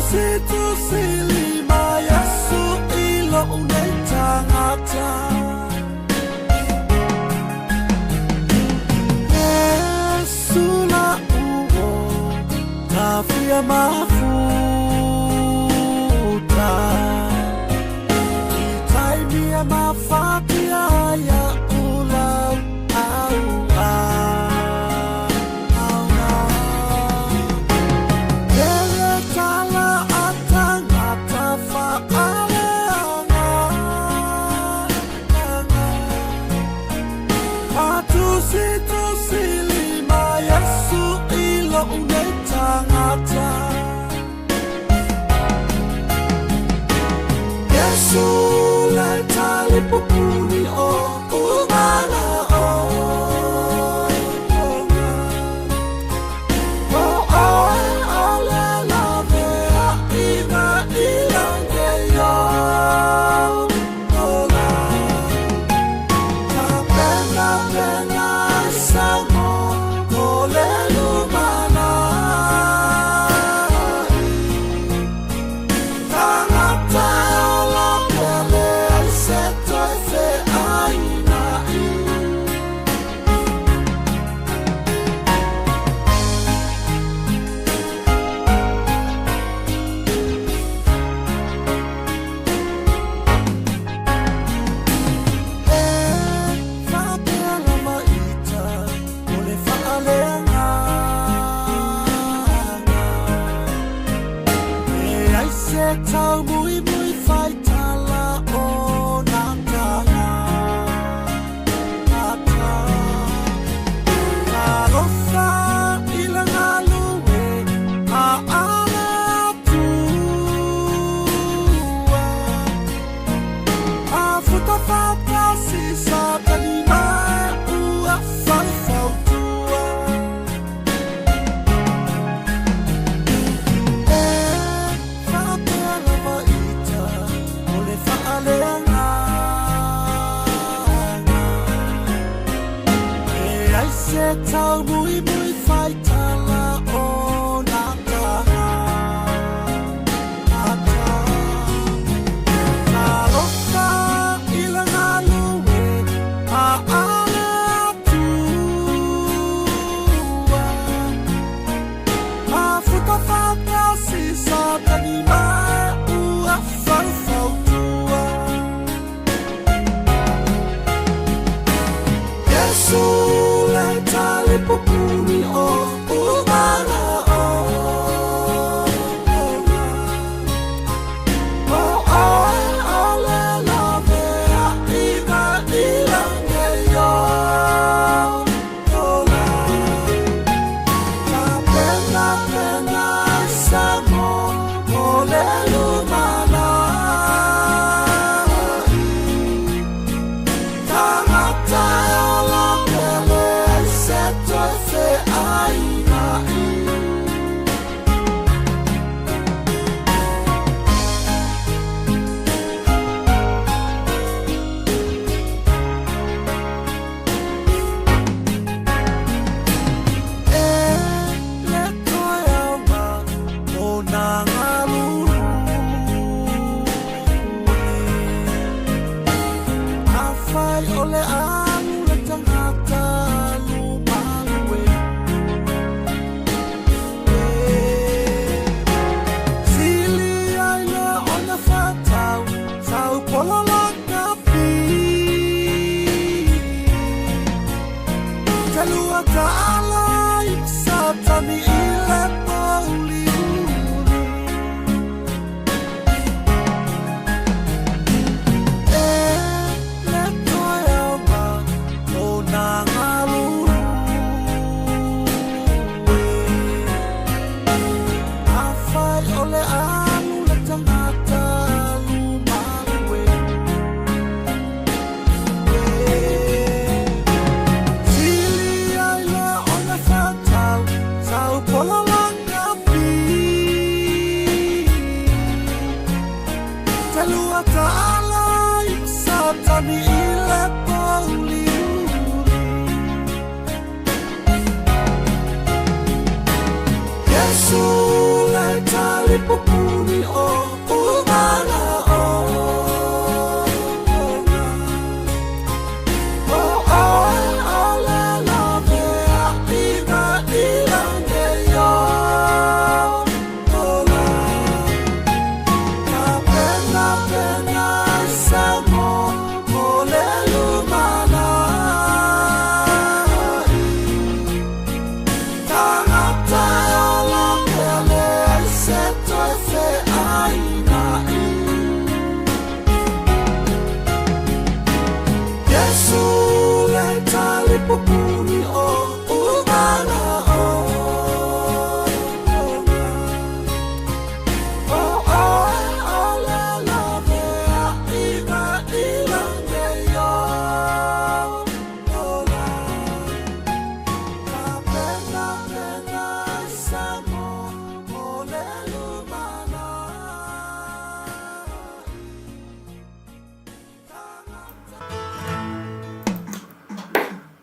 Tusi tusi lima Yesu i lou nei tagata. Yesu la uo tafia mafuta. I taimi e mafatia ia ulau au au Ele tala a tangata whaaleanga. Atu si tusi lima Yesu i lou nei tagata. Yesu le tali pupuni o umana o. O oe o le lavea ina i lange ia ola. Ka pena pena sango o le lumana. Tangata ola pele ai se toe fe aina i. E whapea lava ita o le whaaleanga. E ai se tau mui mui whaitala o nā tanga. Ata. Talofa i le galue a ale atua. A futa whakasi sa tani mai ua whaifautua. E whapea lava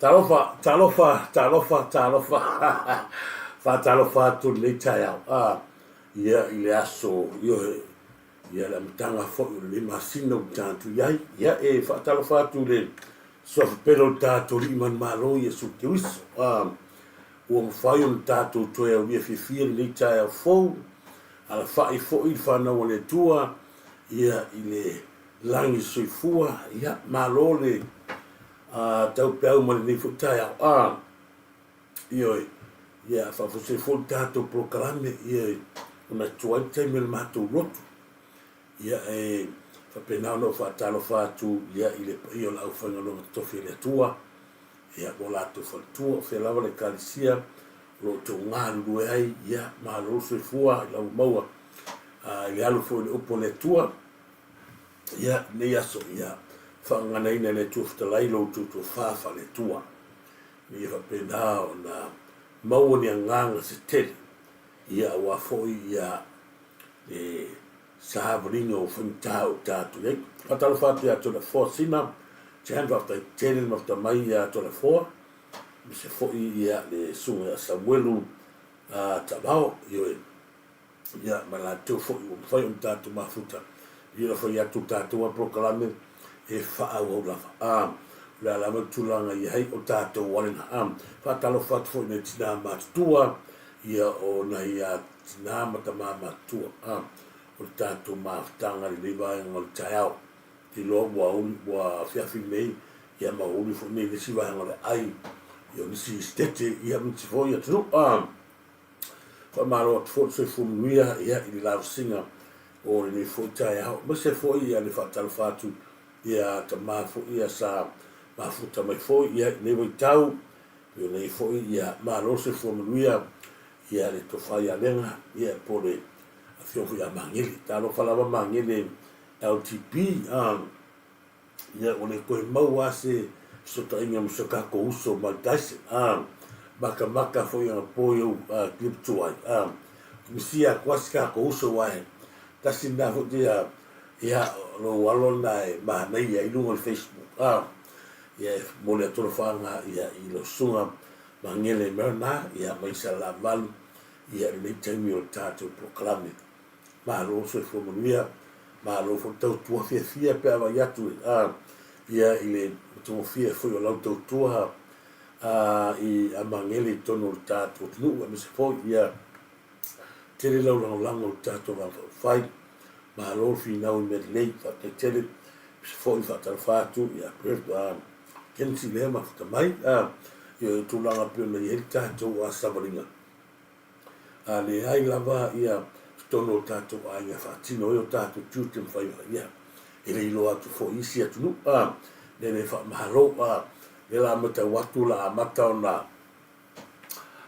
Talofa, talofa, talofa, talofa. Faatalofa atu i lenei taeao. Ah, ia i le aso, ioe, ia le amataga foi o lenei masina ua tatou i ai. Ia e faatalofa atu i le suafa pele o le tatou Alii Manumalo Iesu Keriso. Ah, ua mafai ona tatou toe aulia fiafia lenei taeao fou, alafai foi le fanau a le Atua, ia i le lagi soifua, ia malo le taupeau ma lenei foi taeao. A, ioe, ia faafofoga foi le tatou polokalame, ia ona tuai le taimi o le matou lotu. Ia e faapena ona ou faatalofa atu ia i le paia o le aufaigaluega totofi a le Atua, ia ma o latou faletua, o fea lava le Ekalesia o lo o outou galulue ai, ia malo le soifua i lau maua i le alu foi o le upu a le Atua. Ia, lenei aso, ia faagaganaina e le Atua Fetalai lo outou tofa faale-Atua, ina ia faapena ona maua ni agaga se tele, ia aua foi ia le savaliga o faigata o tatou i ai. Faatalofa atu ia Toleafoa Sina, Jan, faafetai tele le mafuta mai ia Toleafoa, aemaise foi ia le susuga ia Samuelu Taavao, ioe. Ia, ma latou foi ua mafai ona tatou mafuta, ia ona fai atu tatou a polokalame e faaauau lava. A, o le a lava le tulaga i ai o tatou alena. A, faatalofa atu foi i nai tinā matutua, ia o nai a tinā ma tamā matutua, a, o le tatou mafutaga i lenei vaega o le taeao. Te iloa ua uli, ua afiafi nei, ia ma ua uli foi nei i le isi vaega o le ai, ia o nisi sitete, ia ma nisi foi atunuu. A. Faamalo atu foi le soifua manuia ia i le lavasiga o lenei foi taeao, aemaise foi ia le faatalofa atu ia tama foi ia sa mafuta mai foi ia i lenei vaitau, pei ona i ai foi ia malo le soifua manuia ia le tofa ia Lega ia po o le afioga foi ia Magele. Talofa lava Magele LTP. Ia, ua le toe maua lava se fesootaiga ma si o tatou uso Mike Tyson. A, matamata foi anapo i ou clip tuai. A, misia atu lava si tatou uso aua e tasi lena foi tia, ia, lou alo lena e manaia i luga o le Facebook. A, ia, e momoli atu alofaaga, ia, i lau susuga Magele Merna, ia, mai Salelavalu, ia, i lenei taimi o le tatou polokalame. Malo le soifua manuia, malo foi le tautua fiafia pe a vaai atu ia i le matagofie foi o lau tautua i a Magele i totonu o le tatou atunuu aemaise foi ia tele lau lagolago i le tatou Vaega Faaupufai. Malo le finau i mea lelei, faafetai tele. Aemaise foi faatalofa atu ia Kenzie lea mafuta mai i tulaga pei ona i ai le tatou savaliga. A leai lava ia totonu o tatou aiga e faatino ai o tatou tiute ma faiva, ia, e le iloa atu foi i isi atunuu, a, le le faamalo, a, lea la matau atu la amata ona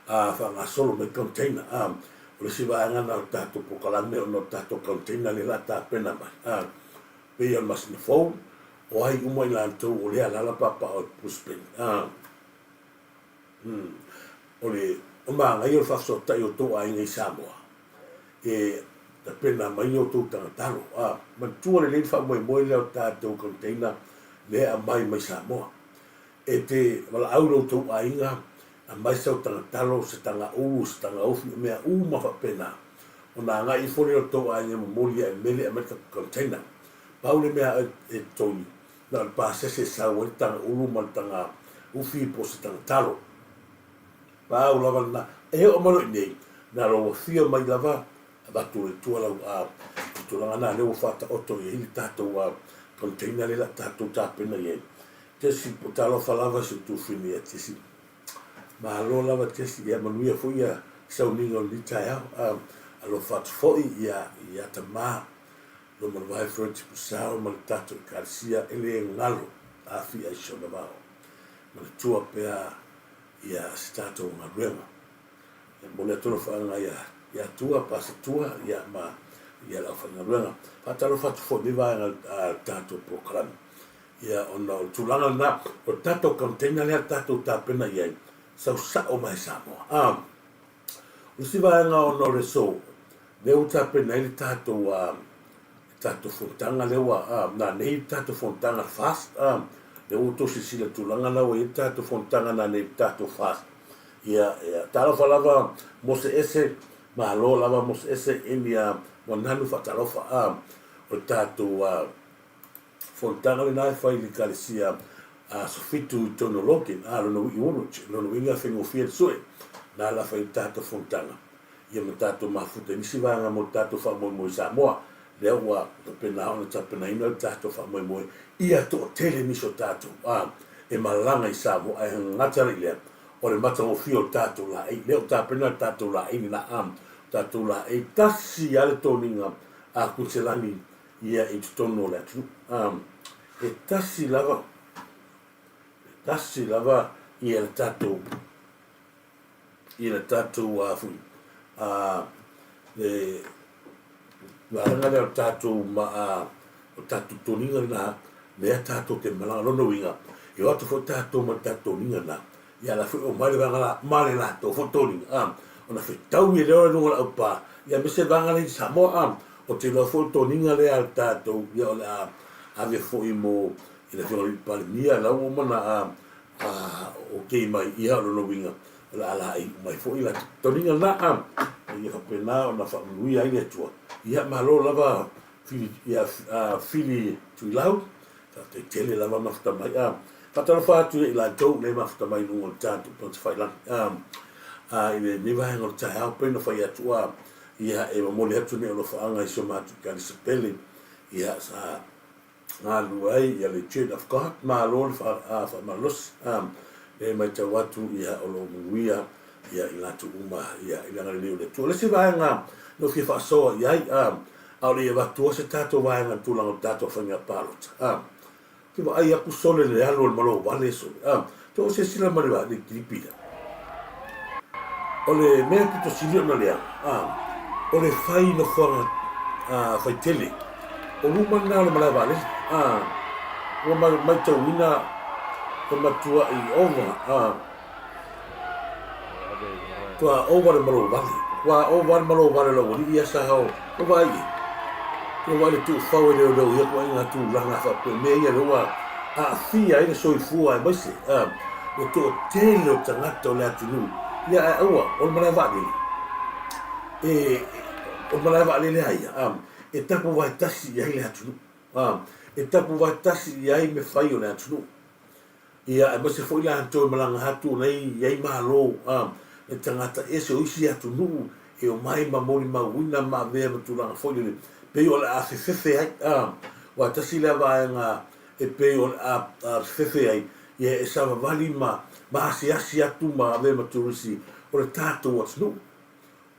a faagasolo mai container, a, o le isi vaega lena o le tatou polokalame ona o le tatou container lea la tapena mai, a, pei o le masina fou, o ai uma i latou o lea alala paopao i Brisbane, a. O le manaia o le faafesootai o outou aiga i Samoa, e tapena mai ni outou tagatalo. A, manatua lelei le faamoemoe lea o tatou container lea e aumai mai Samoa. E te valaau i lo outou aiga, aumai sau tagatalo, se tagaulu, se tagaufi, o mea uma faapena, ona agai ifo lea o le tou aiga e momoli ae mele aumai le tatou container. Pau le mea e totogi, Na o le pasese e sau ai le taga ulu ma le taga ufi po o se taga talo. Pau lava lena. E oo mai loa i inei, na lou afio mai lava, avatu i tua lau a tulaga na lea ua faataoto i ai le tatou a container lea la tatou tapena i ai. Jesse, talofa lava si ou tuafafine ia Jesse. Malo lava Jesse, ia manuia foi ia sauniga o lenei taeao. Alofa atu foi ia ia tama Roma le Vae French Pusao ma le tatou Ekalesia e le galo aafia i si ona vao. Manatua pea ia se tatou galuega. E momoli atu alofaaga ia ia Tua, Pasa Tua ia ma ia le aufaigaluega. Faatalofa atu foi i lenei vaega a le tatou polokalame. Ia ona o le tulaga lena, o le tatou container lea tatou tapena i ai, sau sao mai Samoa. A, o le isi vaega ona o le aso, lea ua tapena ai le tatou a, le tatou fonotaga lea ua, a, nanei le tatou fonotaga le FAST, a, Lea ua outou silasila i le tulaga lena ua i ai le tatou fonotaga nanei i le tatou FAST. Ia, ia, talofa lava Mose Ese, malo lava Mose Ese i a Wananu faatalofa, a, o le tatou a, fonotaga lena e fai i le Ekalesia Aso Fitu i totonu o Logan, a, lona i Woolwich, lona uiga e faigofie le sue, na la fai ai le tatou fonotaga. Ia ma tatou mafuta i nisi vaega mo le tatou faamoemoe i Samoa, lea ua faapena ona tapenaina le tatou faamoemoe ia toatele nisi o tatou a e malaga i Samoa ae gata i lea o le matagofie o le tatou laei lea ua tapena le tatou laei lena a tatou laei tasi a le toniga a Kutelani ia i totonu o le atunuu a e tasi lava e tasi lava ia le tatou i le tatou a foi a le vaega lea o le tatou ma a o le tatou toniga lena lea tatou te malaga lona uiga e o atu foi tatou ma le tatou toniga lena ia la foi omai le vaega la ma le latou foi toniga a ona fetau ia lea o luga o le aupa ia aemaise vaega lea i Samoa a o te iloa foi le toniga lea a le tatou ia o le a ave foi mo i le afioga i le Palemia la ua uma ona a a okei mai, ia o lona uiga, o le a laei uma ai foi la toniga lena, a, ia faapena ona faamanuia ai le Atua. Ia, malo lava Fili, ia, a, Fili Tuilau, faafetai tele lava mafuta mai, a, faatalofa atu ia i latou lea e mafuta mai i luga o le tatou Patafailangi, a, a, i lenei vaega o le taeao, pei ona fai atu, a, ia, e momoli atu nei alofaaga i si o matou Ekalesia pele, ia, sa, galulue ai ia le Church of God, malo le faamalosi, lea e matau atu ia o lo o manuia ia i latou uma ia i le agalelei o le Atua. O le isi vaega na ou fia faasoa i ai, a o le i avatua se tatou vaega i le tulaga o le tatou faiga palota, a, ou te vaai atu sole le alu o le malo vale sole, a, tou silasila mai i le kilipi lea. O le mea pito sili ona leaga, a, o le fai nofoaga a, faitele. O luma lena o le malae vaalele, a, ua matauina e matuai ova, a, tua ova le malo vale, ua ova le malo vale o le aualii ia sa o, o vaai i ai. Ua vaai le tuufau e leoleo ia ituaiga tulaga faapea mea ia lea ua aafia ai le soifua aemaise a le toatele o tagata o le atunuu. Ia ae aua, o le malae vaalele, e, o le malae vaalele a ia, a, e tapuvae tasi i ai le atunuu, a, e tapuvae tasi i ai mea fai o le atunuu. Ia, aemaise foi latou e malaga atu o la e i ai malo a le tagata ese o isi atunuu e omai ma molimauina ma avea ma tulaga foi lele pei o le a fefefe ai a. Aua tasi lea vaega e pei o le a fefefe ai, ia e savavali ma ma asiasi atu ma avea ma turisi o le tatou atunuu.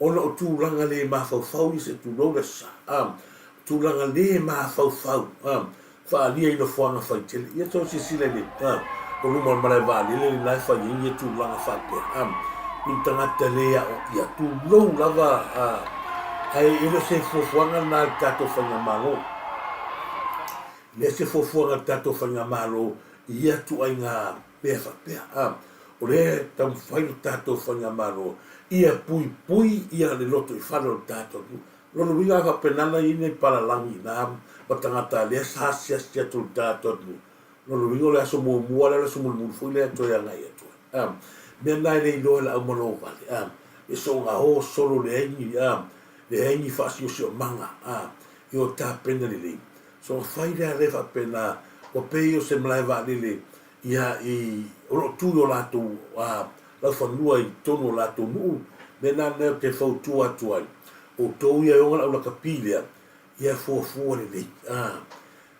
Ona o tulaga le mafaufau ia se tulou le sa, a, tulaga le mafaufau, a, faaalia i nofoaga faitele. Ia tou silasila i le, a, o luma o le malae vaalele lena e fai ai ia tulaga faapea, a, i le tagata le aoaia, tulou lava, a, ae e le o se fuafuaga lena a le tatou faigamalo. E le o se fuafuaga a le tatou faigamalo i ia ituaiga mea faapea. A, o lea e taumafai le tatou faigamalo ia puipui ia le lotoifale o le tatou atunuu. O lona uiga a faapena na i ai nei palalagi ina ma tagata lea sa asiasi atu i le tatou atunuu, o lona uiga o le aso muamua lea o le aso mulimuli foi lea e toe agai atu ai. A, mea na e le iloa e le aumalovale, a, e soona o solo leai ni, a, leai ni faasiosiomaga, a, i o tapena lelei. Soona fai lea lea faapena, ua pei o se malae vaalele ia i, o lo o tu i o latou laufanua i totonu o latou nuu, mea na lea ou te fautua atu ai, outou ia e oga le aulakapi lea, ia fuafua lelei, a,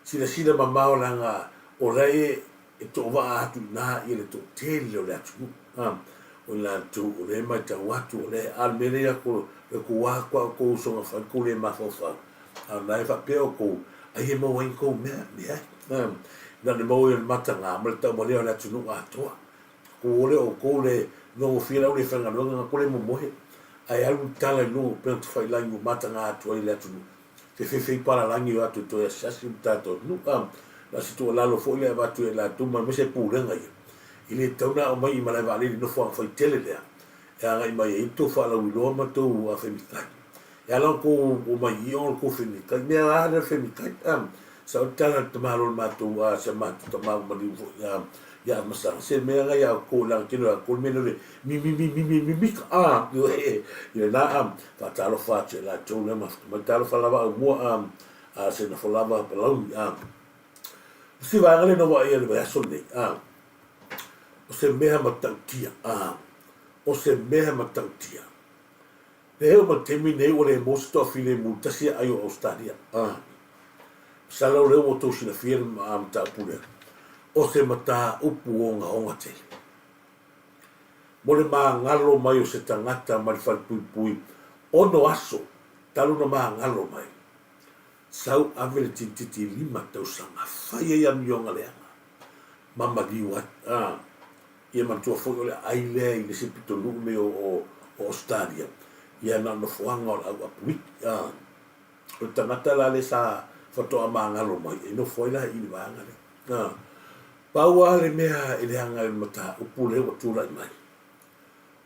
silasila mamao leaga o la e e toavaa atu i ina ia le toatele o le atunuu, a, o i latou o lea e matau atu, o lea, a o le mea lea ia kou, le kou a kou kou usoga fai, kou le mafaufau, A o lena e faapea outou, ai e maua ai ni kou mea? Leai. Na o le maua ai o le mataga ma le taumalea o le atunuu atoa. Kou ole outou le nogofie le au le faigaluega na kole momoe, ae alu le tala i luga o upega tafailagi ua mataga atu ai le atunuu. Fefefe i palalagi o atu e toe asiasi le tatou atunuu. A na o se tuualalo foi lea e avatu ia i latou ma aemaise pulega ia, e le tatau ona aumai i malae vaalele i nofoaga faitele lea e agai mai ai le tou faalauiloa ma tou afemitai. E ala ona tou omai i i ona o le tou femikai. Mea a lea o le femikai? Sao le tala a le tamaloa o le matou a si a matou tama ua maliu foi a ia Amasaga, se mea nga ia outou leaga tele o outou le mea lea o le mimimimimimimika a, ioe, i lena a, faatalofa atu ia latou lea mafuta mai. Talofa lava aumua a, a se nofo lava Palauli a. O si vaega lea na vaaia i le vaiaso lenei a, o se mea matautia a, o se mea matautia. E oo mai le taimi lenei ua le maua se toafilemu tasi e aai o Ausetalia. Masalo o lea ua outou silafia le mataupu lea, o se mataupu ogaoga tele. Mo le magalo mai o se tagata mai le falepuipui ono aso talu ona magalo mai, sau ave le tinititi 5 tausaga fai ai amioga leaga ma maliu ai. Ia manatua foi o le aai lea i le isi pitonuu nei o Ausetalia, ia na o nofoaga o le au Apuiki. O le tagata la lea sa faatoa magalo mai, e nofo ai la i le vaega lea. Pau lava le mea e leaga i le mataupu lea ua tulai mai,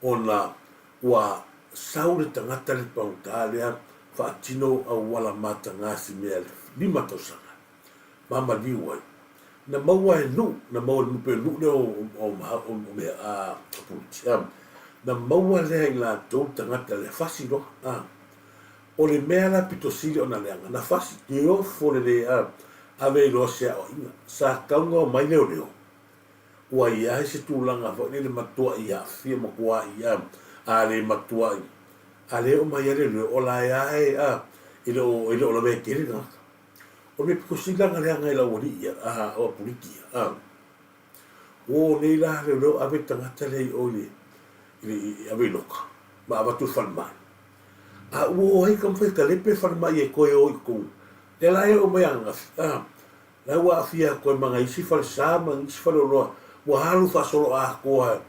ona ua sau le tagata le pagota lea faatino auala mataga si mea 5 tausaga ma maliu ai. Na maua e nuu, na maua e le pei o le nuu lea o mea a Puliti. Na maua lea i latou tagata lea fasi loa. O le mea la pito sili ona leaga, na fasi, teofo le le ave ai loa se aoaiga. Sa tatau ona omai leoleo, ua i ai se tulaga foi lele matuai aafia matuai a le matuai a le oo mai ai leoleo, o la e lava e le o lavea tele le tagata. O le mea pito sili la ona leaga i le aualii ia, o Apuliki ia, ua o nei la leoleo ave le tagata lea i o i le ave i loka ma avatu i le falemai. A ua o ai taumafai e talepe le falemai e toe o i totonu. Lea la e oo mai ananafi, la ua aafia atu ai ma nai isi falesa ma nisi faleoloa, ua alu faasoloatoa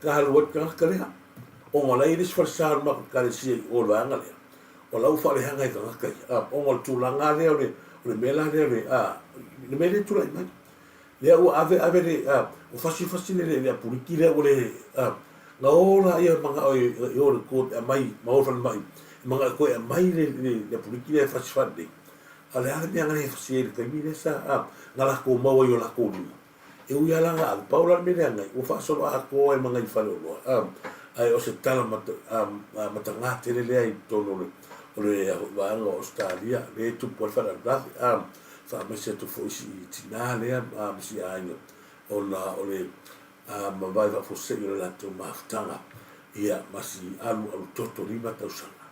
na alu ai le tagata lea. Ona o la e i ai le isi falesa o le matou ekalesia i o i le vaega lea, o la ua faaleaga e tagata ia, ona o le tulaga lea o le mea la lea o le, le mea lea e tulai mai. Lea ua ave ave le, ua fasi fasi le le Apuliki lea ua le, na o laia manao e o i le court e aumai, ma o i le falemai, e manao e toe aumai le Apuliki lea e fasi faalelei. A o le a le mea na le fasi ai i le taimi lea sa, na latou maua i o latou lima. E ui lava la na ave, pau la le mea leaga ai, ua faasoloatoa ai ma nai faleoloa. Ae o se tala mataga tele lea i totonu o le vaega o Ausetalia, lea e tupu ai le faalavelave. Faamaise atu foi i si tina lea ma si aiga ona o le mavae faafuasei o le latou mafutaga ia ma si alualu toto 5 tausaga.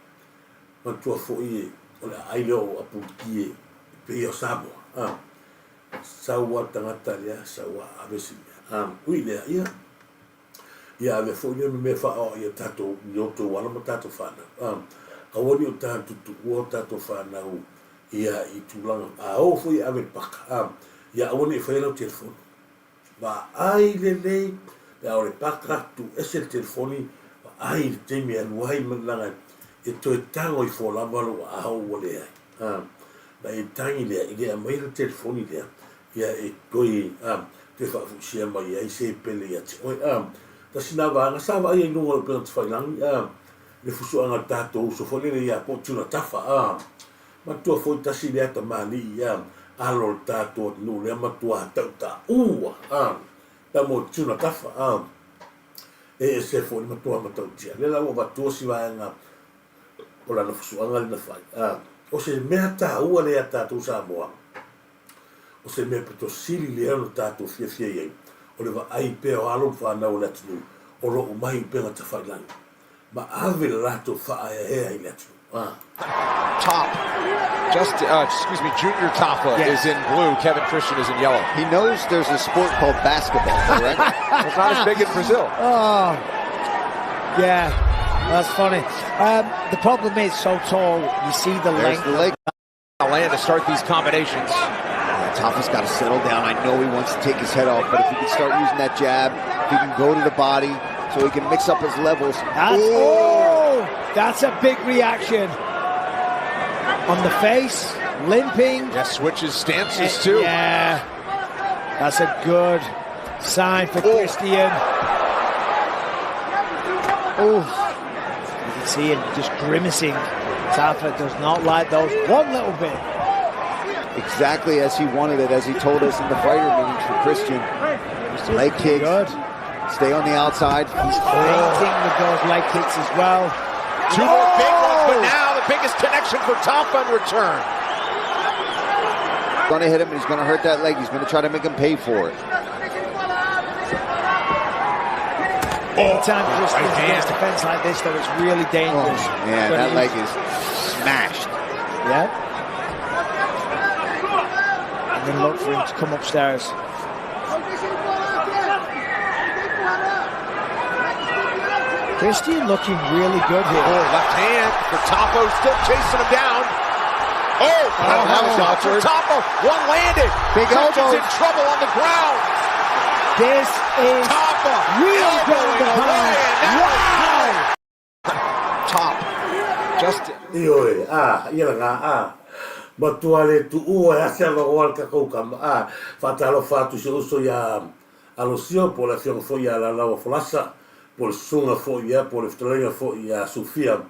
Manatua foi o le aai lea o Apuliki e pei o Samoa. Sau lava le tagata lea, sau lava ave si mea. Ui lea, ia, ia ave foi lea ma mea faaoa ia tatou i outou alo ma tatou fanau. Aua ne i o tatou tuua o tatou fanau ia i tulaga, a o foi e ave i le paka, ia aua ne i faia lau telefoni. Vaai lelei pe a o le paka, tuu ese le telefoni, vaai i le taimi e alu ai ma leaga e toe tago ifo lava lou aao ua leai. Na e tagi lea i le aumaia le telefoni lea, ia e toe toe faafuisia mai ai se pele ia te oe. Tasi lena vaega sa vaaia i luga o le upega tafailagi, le fusuaga a le tatou uso foi lele ia po o Tunatafa. Manatua foi tasi lea tamalii alo o le tatou atunuu lea matua tautaua tama o Tunatafa. E ese foi le matua matautia. Lea la ua avatua si vaega o lana fusuaga lea na fai. O se mea taua lea ia tatou Samoa, o se mea pito sili lea ona tatou fiafia i ai, o le vaai pea o alo ma fanau o le atunuu o lo o mai upega tafailagi ma ave le latou faaeaea i le atunuu. Top. Just, excuse me, Junior Tafa is in blue. Kevin Christian is in yellow. He knows there's a sport called basketball, correct? It's not as big in Brazil. Oh, yeah, that's funny. The problem is so tall, you see the There's length. the leg. Land to start these combinations. Yeah, Tafa's got to settle down. I know he wants to take his head off, but if he can start using that jab, if he can go to the body, so he can mix up his levels. That's, oh, that's a big reaction. On the face, limping. Yeah, switches stances too. Yeah, that's a good sign for Christian. Oh, you can see him just grimacing. Tafa does not like those one little bit. Exactly as he wanted it, as he told us in the fighter meetings for Christian. Leg kicks. Good. Stay on the outside. He's feinting with those leg kicks as well. Two more big ones, but now the biggest connection for Toffa in return. Going to hit him, and he's going to hurt that leg. He's going to try to make him pay for it. Anytime Christian's right against hand. defense like this, though, it's really dangerous. Oh, man, But that he- leg is smashed. Yeah. And then look for him to come upstairs. Christian looking really good here. Oh, left hand for Toffa, still chasing him down. Oh, that was for awkward. Toffa. One landed. Big Christian's elbows. in trouble on the ground. This is Toffa real elbowing ground and away, pound. and that Wow! was top. Just Ioe, a, ia laga, a. Matua le tuua e ase avanoa le tatou kama, a. Faatalofa atu i si ou uso ia Alosio, po o le afioga foi ia Lalaua Folasa, po o le susuga foi ia, po o le fetalaiga foi ia Sufia,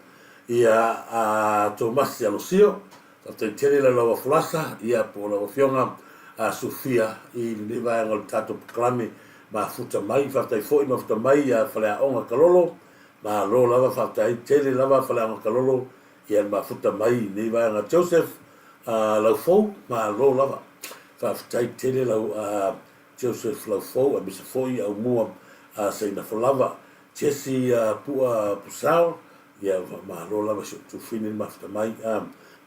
ia a Tomasi Alosio. Faafetai tele Lalaua Folasa, ia po o lau afioga a Sufia i lenei vaega o le tatou polokalame mafuta mai. Faafetai foi mafuta mai ia Faleaoga Kalolo, Malo lava faafetai tele lava Faleaoga Kalolo ia le mafuta mai i nei vaega Joseph Laufou malo lava faafetai tele lau Joseph Laufou aemaise foi Aumua Sainafolava Jesse Pua Pusao ia malo lava si ou tufine le mafuta mai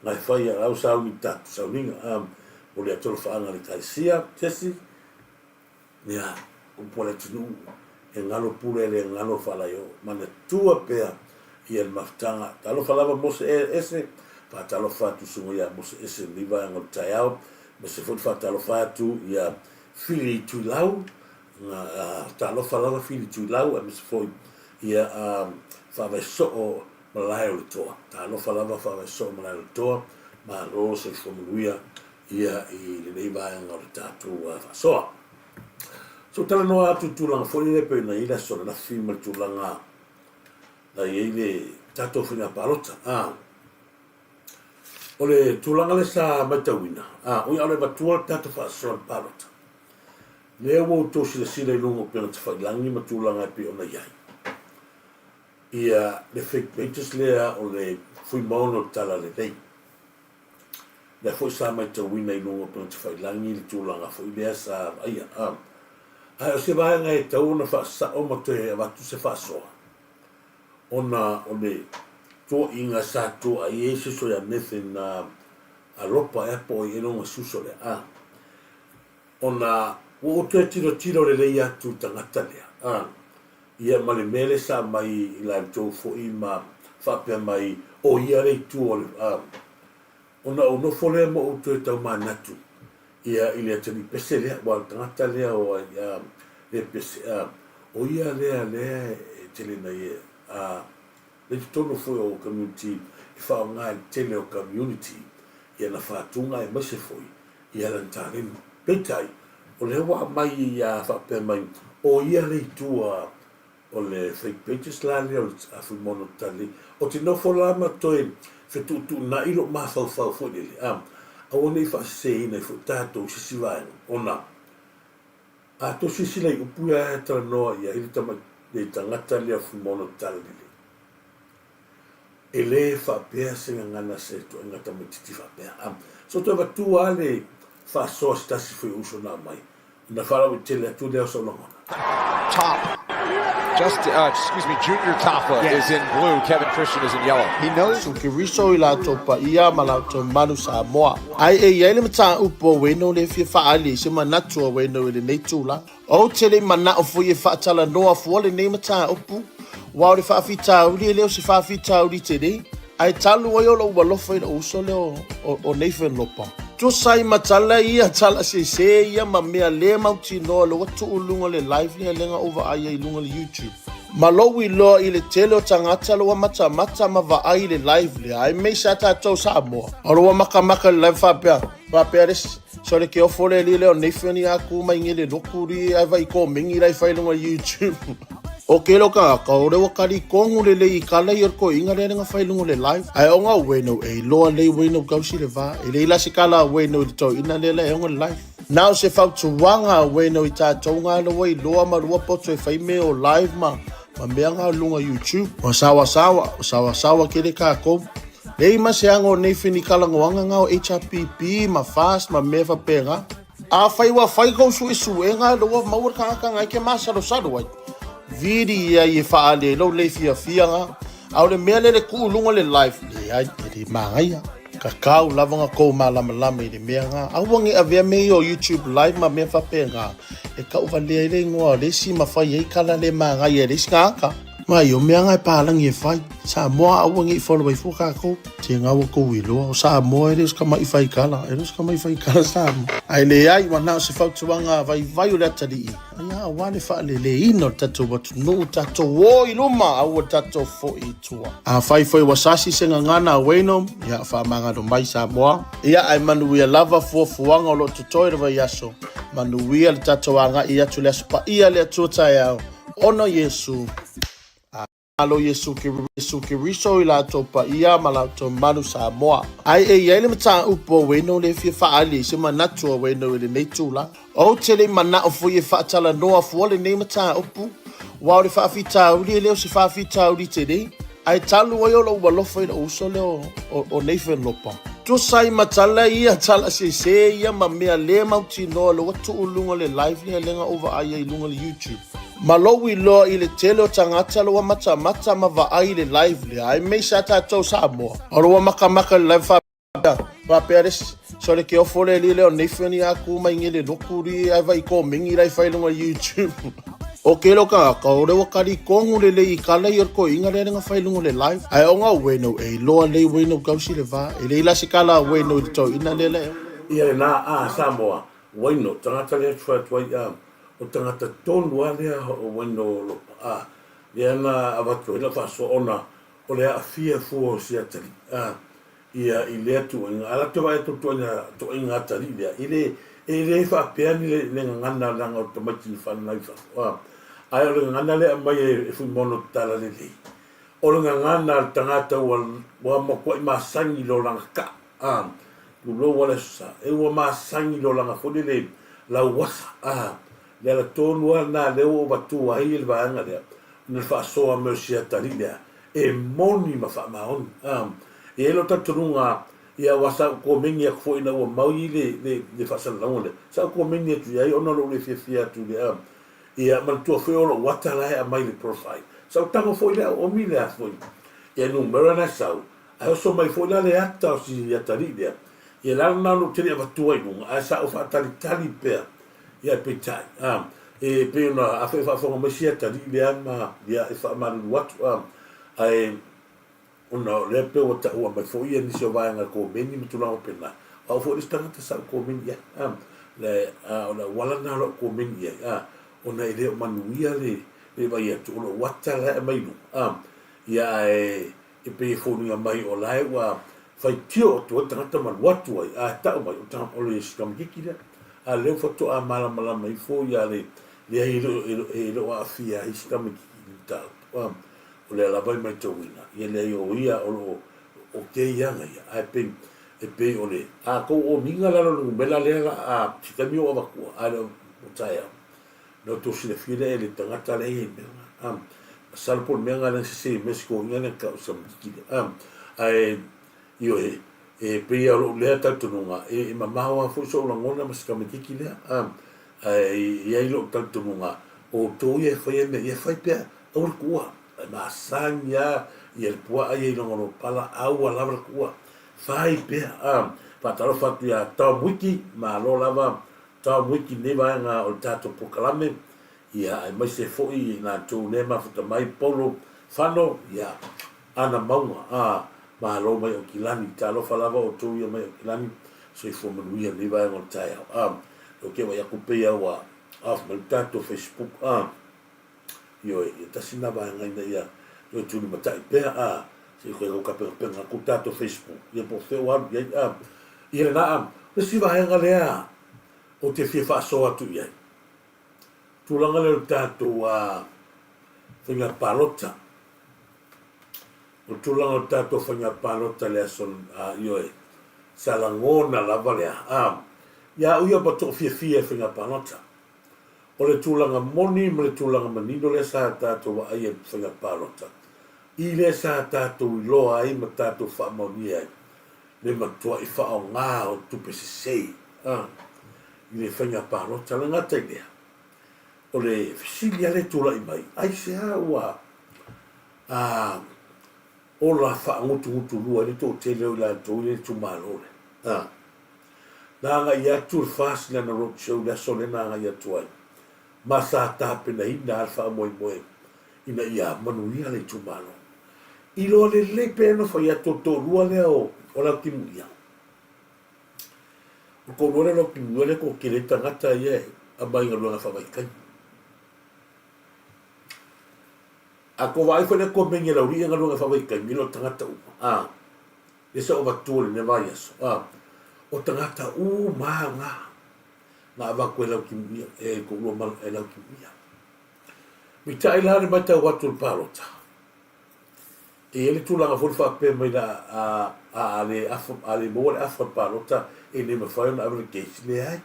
ngai fai a lau sauni tatu sauniga mo le atolofaaga le Ekalesia Jesse. Ia, upu a le atunuu, e galo pule e le galo faalaio, manatua pea ia le mafutaga. Talofa lava Mose Ese, faatalofa atu susuga ia Mose Ese i lenei vaega o le taeao, aemaise foi le faatalofa atu ia Fili Tuilau, talofa lava Fili Tuilau, aemaise foi ia Faavaesoo Malae o le Toa. Talofa lava Faavaesoo Malae o le Toa, malo soifua manuia ia i lenei vaega o le tatou faasoa. So talanoa atu i tulaga foi lele pei ona i ai le aso ananafi ma le tulaga na i ai le tatou faiga palota. Ah, o le tulaga lea sa matauina, ah, oi a o le avatua le tatou faasoa i le palota. Lea ua outou silasila i luga o upega tafailagi ma tulaga e pei ona i ai. Ia le fake pages lea o le Fuimaono o le Talalelei. Lea foi sa maitauina i luga o Penatafailangi le tulaga foi lea sa vaaia. Ae o se vaega e tatau ona faasao ma toe avatu se faasoa, ona o le toaiga sa toai ai se uso ia Nathan Alopa ea po o ai ea lona si uso lea. Ona ua ou toe tilotilo lelei atu i tagata lea, ia ma le mea lea sa aumai i la outou foi ma faapea mai o ia le itu o le, ona ou nofo lea ma ou toe taumanatu ia i le atalii pese lea, aua o le tagata lea o ai, le pese, o ia lea lea e tele nei le totonu foi o community e faaaoga e le tele o community ia na faatuga aemaise foi i lana taleni. Peitai, o lea ua aumai ia faapea mai, o ia le itu a o le fake pages la lea o le Fuimono Talalelei. Ou te nofo la ma toe fetuutuunai lou mafaufau foi lele, a, aua ne i faaseseina ai foi tatou i se isi vaega, ona a tou silasila i upu ia e talanoa i ai le tamai, le tagata lea o Fuimono Talalelei, E le faapea se gagana se ituaiga tamaitiiti faapea. A so toe avatua lava le faasoa se tasi foi o uso na aumai, ona faalauaitele atu lea o sou lagona. Top. Just, excuse me, Junior Tafa is in blue. Kevin Christian is in yellow. He knows. Iesu Keriso i latou paia ma latou malu Samoa. Ai e i ai le mataupu a Wayno le fia faaali ai se manatu a Wayno i lenei tulaga. Ou te le i manao foi e faatalanoa fua lenei mataupu, aua o le faafitauli e le o se faafitauli tele, ae talu ai o lou alofa i lou uso lea o Nathan Lopa. Tusa ai ma tala ia, tala sese ia ma mea le mautinoa lea ua tuu i luga o le live lea lea na ou vaai ai i luga o le YouTube. Ma lou iloa i le tele o tagata lea ua matamata ma vaai i le live lea, aemaise a tatou Samoa, o lea ua makamaka i le live faapea, Faapea le isi, sole ke ofo le li leo Nathan ia ku mai ngele loku li ai vai ko mingi lai fai lunga YouTube. O kelo tagata o le ua talitonu lelei i tala ia o le toeaina lea na fai i luga o le live. Ae ona o Wayno e iloa lelei Wayno tausi le va. E leai la se tala a Wayno i le toeaina lea la e ona le live. Na o se fautuaga a Wayno i tatou na le ua iloa ma lua poto e fai mea o live ma ma mea na o luga YouTube. Ua sawasawa, ua sawasawa tele tatou. Leai ma se aga o nei finitalanoaga na o HRPP ma FAST ma mea faapena. Afai ua fai kou suesuega lea ua maua le tagata na e te masalosalo ai, vili ia i e faaali ai lou le fiafia na. A o le mea lea le tuu i luga o le live, leai, e le manaia. Tatau lava ona tou malamalama i le mea na. Aua ne i avea mea ia o YouTube live ma mea faapena e tauvalea ai le igoa o le isi ma fai ai tala le manaia i le isi tagata. Mai, o mea na e palagi e fai. Samoa aua ne i follow ai fua tatou. Te nga ua kou iloa. O Samoa e le o se tamaʻi faikala. E le o se tamaʻi faikala Samoa. Ae leai, ua na o se fautuaga vaivai o le atalii. Aia, aua le faaleleina o le tatou atunuu, tatou o i luma, aua le tatou foi i tua. Afai foi ua sasi se gagana a Wayno, ia faamagalo mai Samoa. Ia, ae manuia lava fuafuaga o lo o totoe le vaiaso. Manuia le tatou agai atu i le Aso Paia le Atua taeao. Ona o Iesu. Alo Iesu Iesu Keriso i latou paia ma latou malu Samoa. Ai e i ai le mataupu a Wayno le fia faaali i se manatu a Wayno i lenei tulaga. Ou te le i manao foi e faatalanoa fua lenei mataupu, aua o le faafitauli e le o se faafitauli tele, ae talu ai o lou alofa i lou uso lea o Nathan Lopa. Tusa ai ma tala ia, tala sese ia ma mea le mautinoa lea ua tuu i luga o le live lea lea na ou vaai ai i luga o le YouTube. Ma lou iloa i le tele o tagata la ua matamata ma vaai i le live lea, aemaise a tatou Samoa. O la ua makamaka i le live faapea, faapea le isi, sole ke ofo le alii lea o Nathan ia ku mai nge le loku li ai vai komengi lai fai lunga YouTube. O ke lo tagata, o le ua talitonu lelei i tala ia o le toeaina lea na fai luga o le live. Ae ona o Wayno e iloa lelei Wayno tausi le va. E leai la se tala a Wayno i le toeaina lea la e. Ia lena a Samoa, Wayno, tagata lea e atu ai a O tagata tonu lava lea o Wayno Lopa, a, lea na avatu ai lau faasoa ona o le aafia fua o si atalii, a, ia i lea tuuaiga. A latou vaai atu i le tuuaiga, tuuaiga atalii lea, e le, e le faapea ni le, le gagana leaga o le tamaiti na fananau i fafo, a, ae o le gagana lea e aumai e, e Fuimaono Talalelei, o le gagana a le tagata ua, ua matuai masani i le olaga kaa. A, tulou a le Aso Sa, e ua masani le olaga foi lele lauasa, a, le ala tonu lava lena lea ua ou avatua ai le vaega lea, ona le faasoa mai o si atalii lea, e moni ma faamaoni. A, e i ai lou talitonuga, ia aua sa ou komeni atu foi ina ua mau le, le, le faasalalauga lea, sa ou komeni atu i ai ona o lou le fiafia atu i le, a, ia, manatua foi o lou ata la e aumai i le profile. Sa ou tago foi lea, oomi lea foi, ia numera na e sau, Ae oso mai foi la le ata o si atalii lea, ia le ala lena o lou tele avatua i luga, ae sa ou faatalitali pea, ia ae peitai, a, e pei ona afai o faafofoga mai si atalii lea ma, ia, e faamalulu atu, a, ae ona o lea pei ua taua mai foi ia nisi o vaega komeni ma tulaga faapena, o au foi le isi tagata sa ou komeni i ai, a, le, a, o le auala lena o lau komeni i ai, a, ona e le o manuia le, le vaai atu, o lou ata la e aumai i luga, a, ia ae E pei e foliga mai o la e ua faitio atu ai tagata ma alu atu ai, a tau mai, o le sikamikiki lea. A lea ua faatoa malamalama ifo ia le leai e le o aafia ai sikamikiki i le mataupu. A o lea lava e matauina, ia leai o ia o lo o okei ana ia, ae pei e pei o le a tou oniga lalo o le numera lea la a se taimi o avatua, ae le o taeao. Na outou silafia lea e le tagata lea e i ai mea na. A, masalo po o le mea na lea na sese mai si toeaina lea na tau o si tamaititi lea. A, ae, ioe, e pei lava o lou lea talitonuga, e, e mamao lava foi sou lagona ma si tamaititi lea. A, ae i ai lou talitonuga, o outou ia e faia mea ia, fai pea, aua le tuua. E masani lava ia le puaa ia i luga o lou pala, aua lava le tuua. Fai pea. A, faatalofa atu ia Tom Wiki, malo lava Tom Wiki lenei vaega o le tatou polokalame, ia, aemaise foi i latou lea e mafuta mai, Paulo Fano, ia, Ana Mauga, a, malo mai Aukilani, talofa lava outou ia mai Aukilani, soifua manuia lenei vaega o le taeao. A, ou te vaai atu pei lava ua off mai le tatou Facebook, a, ioe, ia tasi lena vaega ina ia toe tulimatai pea, a, se i toe tau tapenapena atu le tatou Facebook, ia po o fea ua alu i ai, a, ia lena, a, o le isi vaega lea ou te fia faasoa atu i ai, tulaga lea o le tatou, a, Faiga palota. O le tulaga o le tatou faiga palota i le aso, ioe, sa lagona lava lea, a, ia au ia ua toafiafia i faiga palota. O le tulaga moni ma le tulaga manino lea sa tatou vaaia i le faiga palota, i lea sa tatou iloa ai ma tatou faamaonia ai le matuai faaaoga o tupe sese, a, i le faiga palota. E le gata i lea, o le fesili lava lea e tulai mai, aisea ua a ola faagutugutulua ai le toatele o i latou i le itumalo lea? A. Na agai atu le FAST i lana road show i le aso lea na agai atu ai, ma sa tapenaina lava le faamoemoe ina ia manuia le itumalo. Iloa lelei pea ona fai atu o le toalua lea o Lautimuia. O le toalua lea o Lautimuia lea e toatele ai tagata ia e aumai i galuega faavaitaimi. A tou vaai foi i le komeni a le aualii ia galuega faavaitaimi, e le o tagata uma, a, lea sa ou avatua i lenei vaiaso, a, o tagata uma lava na, na avatu e Lautimuia, e toalua ma e Lautimuia. Peitai la le matau atu i le palota, e i ai le tulaga foi le faapea mai la, a, a, a le afa, a le maua le afa o le palota, e le mafai ona ave le case. Leai.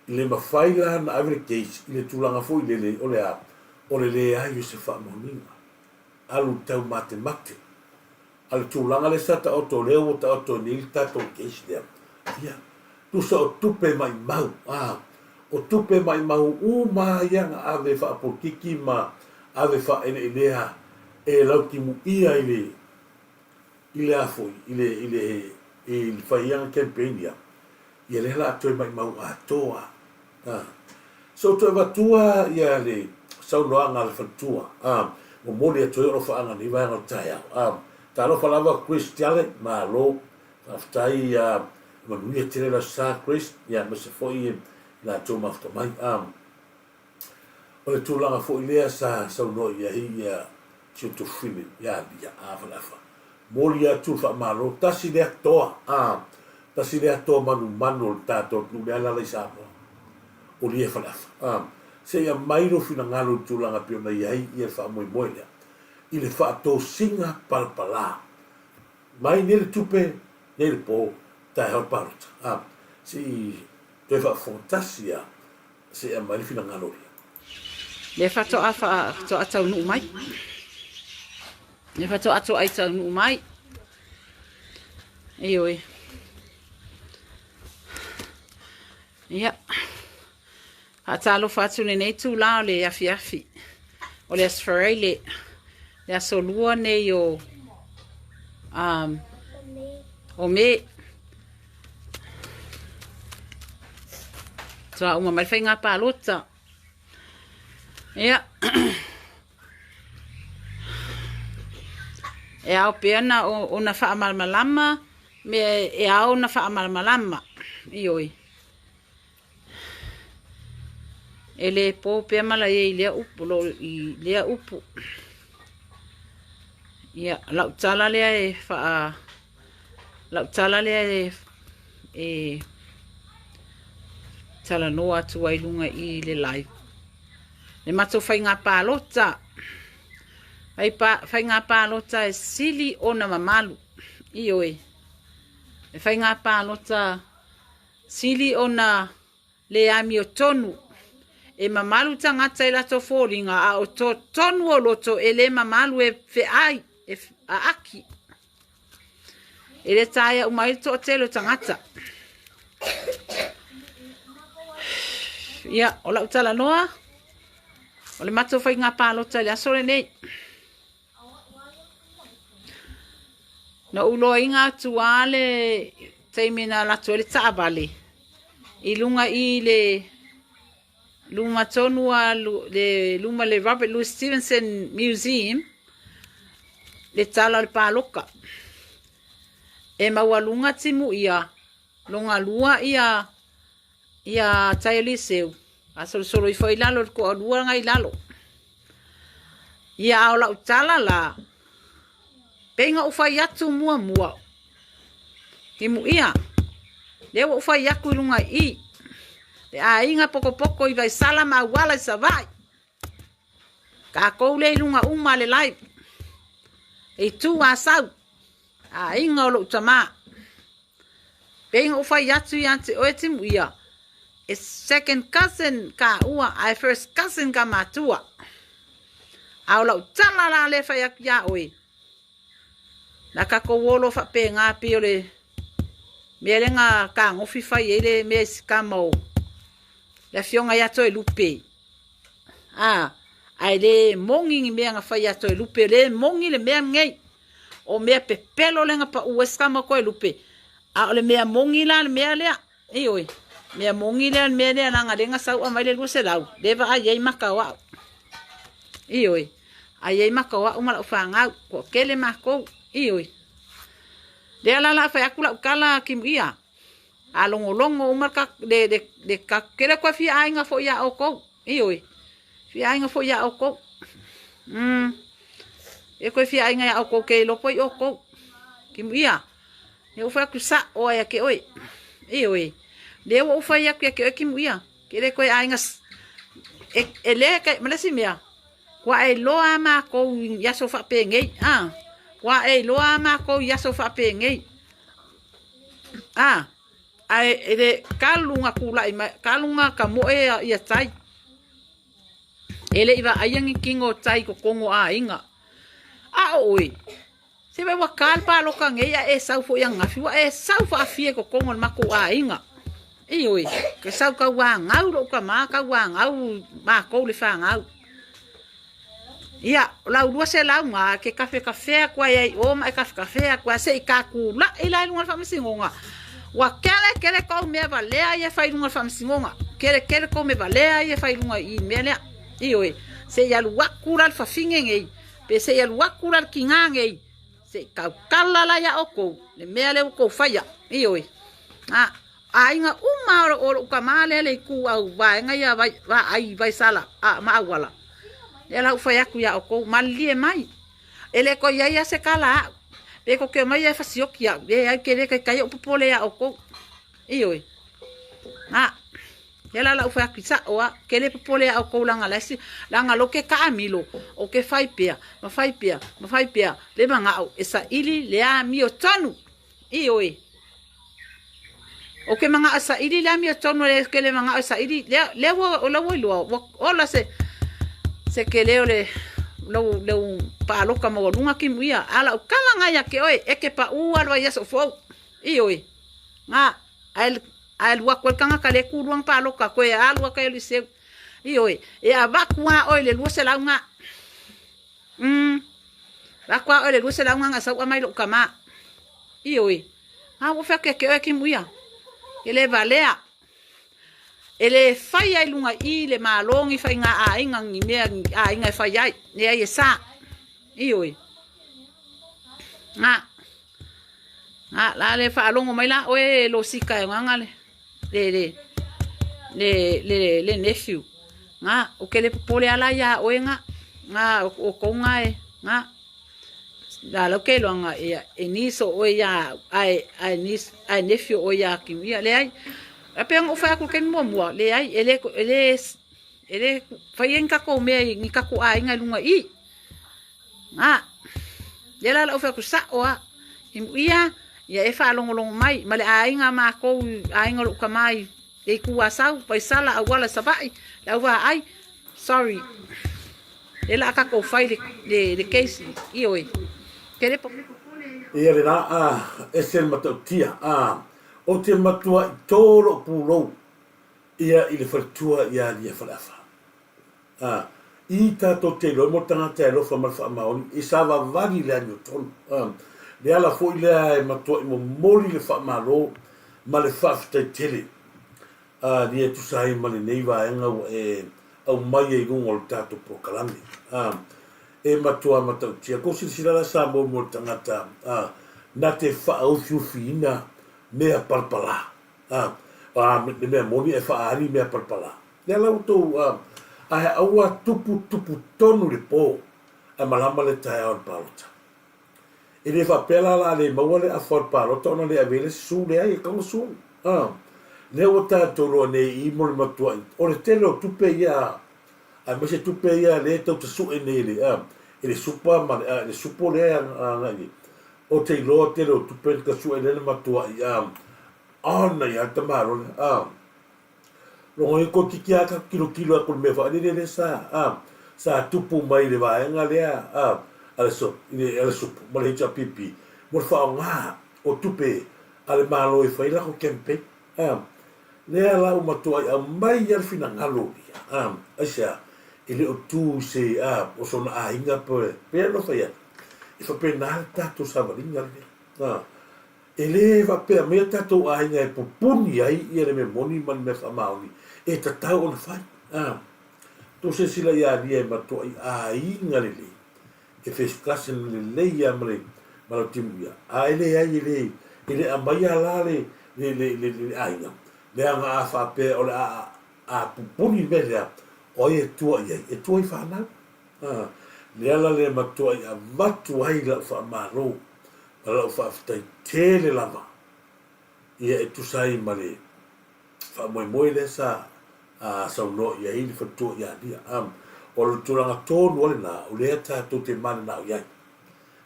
E le mafai la ona ave le case i le tulaga foi lele o le a? O le leai o se faamaoniga. Alu i le taumatemate. A o le tulaga lea sa taoto, lea ua taoto ai nei le tatou case lea, ia, tusa o tupe maimau, a, o tupe maimau uma lava ia na ave faapolokiki ma ave faaeleelea e lautimuia i le, i le a foi, i le, i le, i le faiaga campaign ia, ia lea la a toe maimau atoa a. So toe avatua ia le saunoaga a le faletua a, momoli atu ai alofaaga i lenei vaega o le taeao a. Talofa lava Chris Tiale, malo faafetai ia manuia tele le aso sa Chris, ia aemaise foi i latou mafuta mai a. O le tulaga foi lea sa saunoa i ai ia si o Tufine ia Lia a Faleafa. Moli atu le faamalo, tasi lea toa, a, tasi lea toa manumanu o le tatou atunuu lea alala i Samoa, o Lia Faleafa. A, se i aumai lou finagalo i le tulaga e pei ona i ai ia le faamoemoe lea i le faatosina palapala mai nei le tupe, nei le po, taeao le palota. A, se i toe faafofoga tasi a Se i aumai le finagalo ia. Lea faatoa faatoa taunuu mai. Lea faatoa toai taunuu mai. Ioe. Ia. Faatalofa atu lenei itulā o le afiafi o le Aso Faraile, le aso lua nei o um, o Me. Toa uma mai le faiga palota. Ia. E ao pea na ona faamalamalama mea e ao ona faamalamalama. Ioe. E le po pea malaia i lea upu, lo i lea upu. Ia, lau tala lea e faa lau tala lea e e talanoa atu ai luga i le live. Le matou faiga palota. Fai pa, faiga palota e sili ona mamalu. Ioe. E faiga palota Sili ona le amiotonu. E mamalu tagata i latou foliga, a o totonu o loto e le mamalu e feai, e aaki. E le taea uma ai le toatele o tagata. Ia, o lau talanoa, o le matou faiga palota i le aso lenei. Na ou loaina atu lava le taimi na alu atu ai le taavale i luga i le luma tonu lava le luma le Robert Louis Stevenson Museum le tala o le paloka. E maualuga timu ia logalua ia ia tai o Eliseu, fasolosolo ifo ai i lalo i le toalua na i lalo. Ia a o lau tala la, pei na ou fai atu muamua, timuia, lea ua ou fai atu i luga i i, le aiga potopoto i Vaisala ma Auala i Savaii. Takou lea i luga uma le live. E itu Asau, aiga o lou tamā. Pei na ou fai atu ia te oe Timuia, e second cousin kāua ae first cousin ka matua. A o lau tala la lea fai atu iā oe, na takou o loa faapena pei o le mea lea na tagofi fai ai le mea i si tama o le afioga ia Toelupe. A, ae le moni ni mea na fai ia Toelupe, le moni le mea lenei. O mea pepelo lea na pau ai si tama o Toelupe, a o le mea moni la le mea lea. Ioe, mea moni lea le mea lea leaga lea na sau aumai le 200, lea e vaai ai maka o au. Ioe, ai ai maka o au ma lau fanau, toatele makou. Ioe. Lea la la fai atu lau tala Kimuia. A logologo uma le, le, le, kele koe fia aiga foi iā ʻoukou. Ioe, fia aiga foi iā ʻoukou. E koe fia aiga iā ʻoukou ke iloa koe i ʻoukou. Kimuia, e ou fai atu saʻo ai ia te ʻoe. Ioe, lea ua ou fai atu ia te ʻoe Kimuia, ke le koe aiga e, e le ka, ma le isi mea, ua e iloa a makou i aso faapenei, a, ua e iloa a makou i aso faapenei. A, ae e le kalu na kulaʻi mai, kalu na ka moe ia tai. E le i vaaia ni kino o tai i totonu o aiga. A o oe, se vai ua ka le paloka nei a e sau foi ananafi, ua e sau faafia i totonu o le matou aiga. Ioe, ke sau tauanau lou tama, tauanau matou le fanau. Ia, o lau 200 na, ke kafekafea atu ai ai i o ma e kafekafea atu ai, se i tatulaʻi la i luga o le faamasinoga. Ua kele kele kou mea valea ia e fai i luga o le faamasinoga. Kele kele kou mea valea ia e fai i luga i mea lea. Ioe, se i alu atu la le fafine nei, pe se i alu atu la le tinā nei, se i tautala la iā ʻoukou le mea lea ua tou faia. Ioe, a, aiga uma o lou tama lea le itu au vaega ia vai, vaai vaisala a, ma auala. Lea la ua fai atu iā ʻoukou, malilie mai. E le toe i ai lava se tala aʻu. Pe tou te omai e fasioki au, leai ke le taitai oʻu popole iā ʻoukou. Ioe. A, lea la lau fai atu i saʻo a, ke le popole iā ʻoukou leaga la isi, leaga lou ke taamilo, o ke fai pea, ma fai pea, ma fai pea, le manaʻo e saʻili le amiotonu. Ioe. O ke manaʻo e saʻili le amiotonu e le ke le manaʻo e saʻili, lea, lea ua, o la ua iloa, ua ola se, se kele o le, lou, lou pāloka maualuga Kimuia, a lau kala ngai iā ke ʻoe, e ke paʻū a le waiaso fou. Ioe. Nga, ae, ae alu aku ai le kanaka le kūlua na pāloka, koe alu aka i Liceu. Ioe. E avatu lava ʻoe i le 200 nga. Avatu lava ʻoe i le 200 nga na sauʻa mai loʻu kamā. Ioe. A ua fai atu ia te oe Kimuia. E le valea. E le fai ai luga i le Malo ni faiga aiga ni mea ni aiga e fai ai. Leai e sa. Ioe. Nga. Nga la le faalogo mai la oe e Losika e ogaga le le le le le le nephew. Nga o ke le popole ala iā oe nga nga o kou nga e nga la lau ke iloa nga ia e niece o oe iā au ae ae niece ae nephew o oe iā Kimuia. Leai a pei ona ou fai atu i le taimi muamua leai e le e le e le faia ni tatou mea i ni tatou aiga i luga i i. Nga, lea la lau fai atu saʻo a, Imuia, ia e faalogologo mai, ma le aiga a makou, aiga o lou tama i le itu Asau, Vaisala, Auala, Savaʻi, le au vaai, sorry, lea la a tatou fai le, le, le case, ioe, ke le. Ia le la a ese le matautia a o te matuaʻi tō loʻu pulou ia i le faletua ia Lia Faleafa. Ā, i tātou te iloa mo tagata e alofa ma le faamaoni, e savavali le amiotonu. Ā, le ala foi lea e matuaʻi momoli le faamalo ma le faafetai tele, ā, lia e tusa ai ma lenei vaega ua e aumaia i luga o le tatou polokalame. Ā, e matua matautia kou silasila la Samoa mo le tagata, ā, na te whaaufiufiina mea palapalā. Ā, ā, le mea moni e whaali mea palapalā. Lea la outou a, ae aua tupu tupu tonu le po, ae malama le taeao i le palota. E le faapea la la le maua le afa o le palota ona le ave le su, leai e kau su. A, lea ua tatou loa nei i mo le matuaʻi, o le tele o tupe ia a, Aemaise tupe ia lea e tau tasue nei e le, a, e le supa ma le, a, le supo lea e agai i, ou te iloa tele o tupe na tasue lea na matuai, a, ona ia le tamaloa lea, a. Logo ai toeitiiti lava tatou tilotilo atu i le mea faalele lea sa, a, sa tupu mai i le vaega lea, a, a le so, i le, a le supo ma le HRPP mo le faaaoga o tupe a le Malo e fai ai latou campaign. A, lea la ua matuai aumai lava le finagalo ia, a, aisea, e le o tu i se, a, o sona aiga pe, pei ona fai atu, e faapena le tatou savaliga lenei. A, e le faapea mai a tatou aiga e pupuni ai ia le mea moni ma le mea faamaoni e tatau ona fai. A, tou silasila ia Lia e matuai aiga lelei, e first class lelei lava ma le ma lau timu ia. A e leai e le e le aumaia la le le le le le aiga, leaga a faapea o le a a pupuni le mea lea, o ai e tua i ai? E tua i fanau. A, lea la le matuai avatu ai lau faamalo ma lau faafetai tele lava ia e tusa ai ma le faamoemoe lea sa saunoa i ai le faletua ia Lia. O le tulaga tonu lava lena o lea tatou te mananao i ai.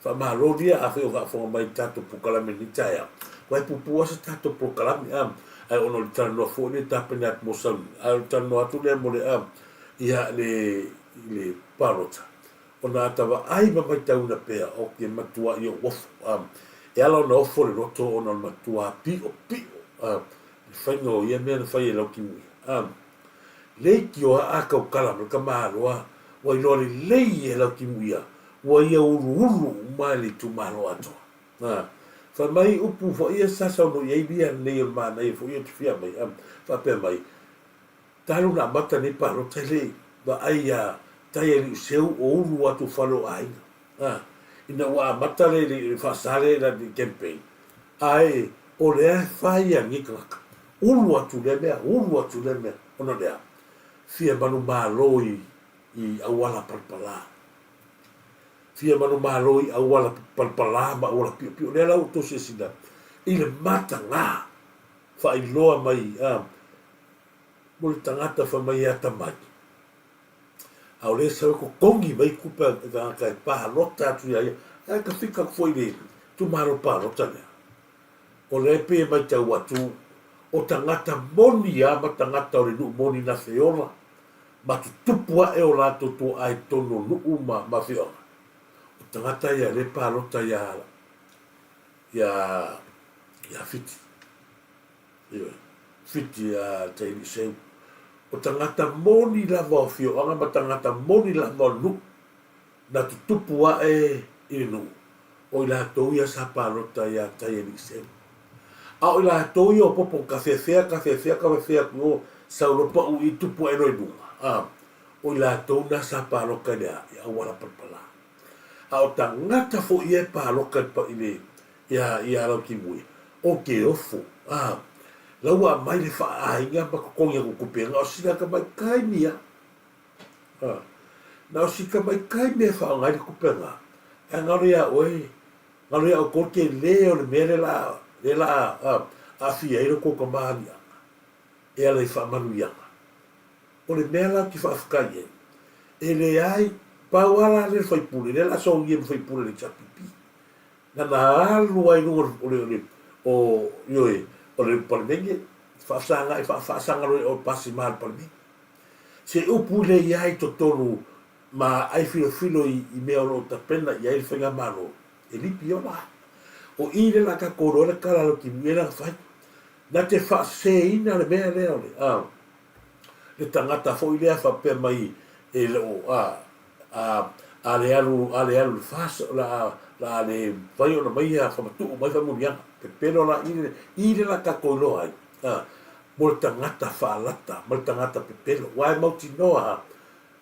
Faamalo Lia, afai o faafofoga mai i le tatou polokalame i lenei taeao, aua e puupuu lava se tatou polokalame, ae ona o le talanoa foi lea e tapena atu mo sauniga, ae o le talanoa atu lea mo le, ia, le, le palota, ona ata vaai ma maitauina pea o ke matuai ou ofo. E ala ona ofo le loto ona o le matua piʻopiʻo le faiga o ia mea na fai e Laukimuia. Leitioa a taukala ma le tamaloa ua iloa lelei e Laukimuia ua ia uluulu uma le itumalo atoa. Fai mai upu foi ia sa saunoa i ai Lia nei o le manaia foi ia te fia mai, faapea mai, Talu ona amata nei palota e le vaai iā Taialiuseu o ulu atu fale o aiga. A, ina ua amata le le faasa le la le campaign, ae o lea e fai a lenei tagata, ulu atu lea mea, ulu atu lea mea, ona o le a? Fia manumalo i i auala palapala. Fia manumalo i auala palapala ma auala piopio. Lea la ua outou silasila i le mataga faailoa mai a mo le tagata fai mai e atamai, a o lea e sau e totogi mai tupe a le tagata e palota atu ia ia, ae tafika atu foi i le itumalo palota lea. O lea e pei e matau atu, o tagata moni lava ma tagata o le nuu moni na feola ma tutupu ae o latou tuaa i totonu o nuu ma afioaga, o tagata ia lea e palota ia ia ia Fiti. Ioe, Fiti a Tailiseu. O tagata moni lava o afioaga ma tagata moni lava o nuu na tutupu ae i le nuu, o i latou ia sa palota iā Taialiseu. A o i latou ia o popo kafeafea, kafeafea, kafeafea atu i o, sau loa pau i tupu ae loa i luga, a, o i latou na sa palota i le a? I auala palapala. A o tagata foi ia e paloka i le, Ia, ia Lautimui, o ke ofo, a, la ua aumai le faaaiga ma totogi aku tupe, na o sina tamaitai mea, a, na o si tamaitai mea e faaaoga ai le tupe na, ae galo ia oe, galo ia outou le tele o le mea lea la, lea la a, aafia ai lo tou tama aliaga, e ala i faamanuiaga. O le mea la ou te faafetai ai, e leai, pau lava la lea le faipule, lea la a sogia ma faipule o le HRPP. Nana alu ai luga o le, o le, o, ioe, o le Palemene, faafesagai, faasaga loa o pasi ma le Palemene. Se upu le i ai totonu ma ai filofilo i, i mea o lo o tapena i ai le Faigamalo, e lipi ola. O i le la tatou iloa le tala a Lotimi e lana fai. Na te faaseseina le mea lea o le, a, le tagata foi lea faapea mai e le o, a, a, a le alu, a le alu i le FAS, o le a, le a le mafai ona mai a faamatuu mai faamanuiaga. Pepelo la i le, i le la tatou iloa ai, a, mo le tagata faalata ma le tagata pepelo. Aua e mautinoa a,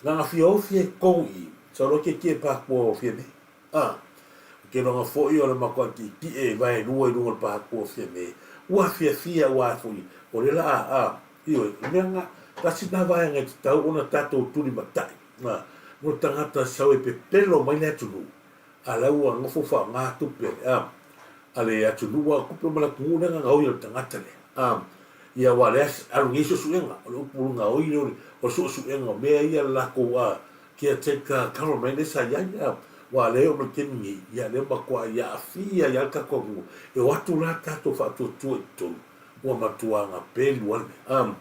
na ona fia ofi e totonu i i, sau loa tietie patua o Fiame. A, o ke iloga foi o le matua tietie vaelua i luga o le patua o Fiame, ua fiafia aua foi o lea la a, a, ioe, o le mea lena, tasi lena vaega e tatau ona tatou tulimatai. A, mo le tagata sau e pepelo mai le atunuu, a la ua nofo faaaoga tupe a le, a le atunuu, aua o tupe uma a le atunuu lea na gaoi e le tagata lea. A, Ia aua o lea e alu nei suesuega, o le upu gaoi lea o le suesuega o mea ia le latou caretaker government lea sa i ai, aua o lea e oo mai i le taimi nei, ia lea ua matuai aafia ai lava le tatou atunuu. E o atu la tatou faatuatua i totonu, ua matua gapelu lava le mea.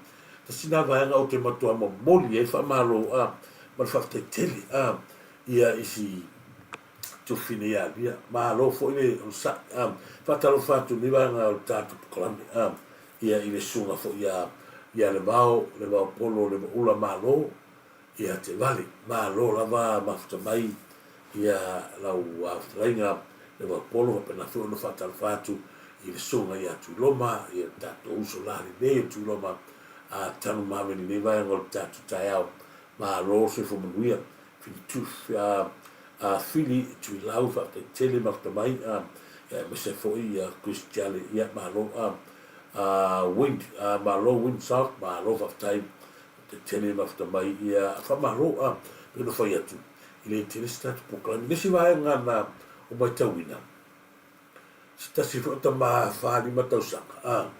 Tasi lena vaega ou te matua momoli ai le faamalo ma le faafetai tele ia i si Tufine ia Lia. Malo foi le onosai. Faatalofa atu i lenei vaega o le tatou polokalame ia i le susuga foi ia ia Levao, Levao Polo Levaula Malo ia Tevale. Malo lava mafuta mai ia lau fetalaiga Levao Polo faapena foi ona faatalofa atu i le susuga ia Tuiloma, ia le tatou uso la lenei o Tuiloma Tanumave i lenei vaega o le tatou taeao. Malo le soifua manuia. Fili Tuilau faafetai tele mafuta mai aemaise foi ia Chris Jale ia malo Wind malo Wind South malo faafetai faafetai tele mafuta mai ia faamalo pei ona fai atu e le tele se tatou polokalame. Le isi vaega na ou matauina se tasi foi o tama 45 tausaga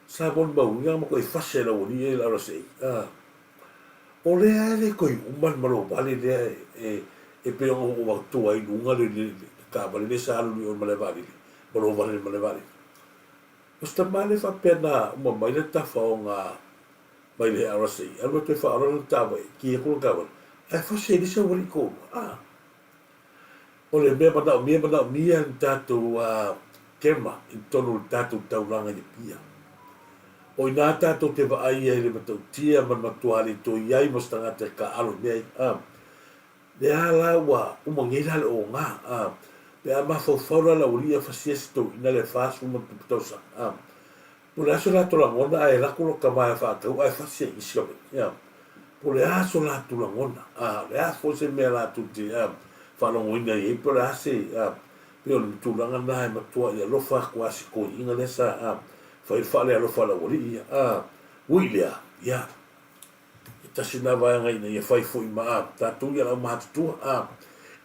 sa molimauina ma matuai fasi e le aualii ia i le RSA. O lea e le toe uma le malovale lea e pei ona ou avatua ai i luga le taavale lea sa alu i o i le malae vaalele, malovale i le malae vaalele. O si tama lea faapea na uma mai le tafaoga mai le RSA, alu e toe faaola lana taavale, ki atu lana taavale, ae fasi e le isi aualii toalua. A! O le mea manaomia, e manaomia ni tatou camera i totonu o le tatou taulaga i Apia. O i ina tatou te vaai ai i le matautia ma le matua le toe i ai ma se tagata e taaalo i mea ia. Lea la ua uma nei la le oga. Pe a mafaufau la le aualii ia fasia si toeaina lea e 40 ma tupu tausaga. Po o le a so latou lagona ae alu atu lota tama e faatau ae fasi ai isi tamaiti a. Po o le a so latou lagona a, o le a foi se mea latou te faalogoina i ai po o le a se a, pei o le tulaga lena e matuai alofa atu a si toeaina lea sa a fai le faalealofa a le aualii ia a. Ui i lea, ia, e tasi lena vaega ina ia fai foi ma a tatou ia le aumatutua a,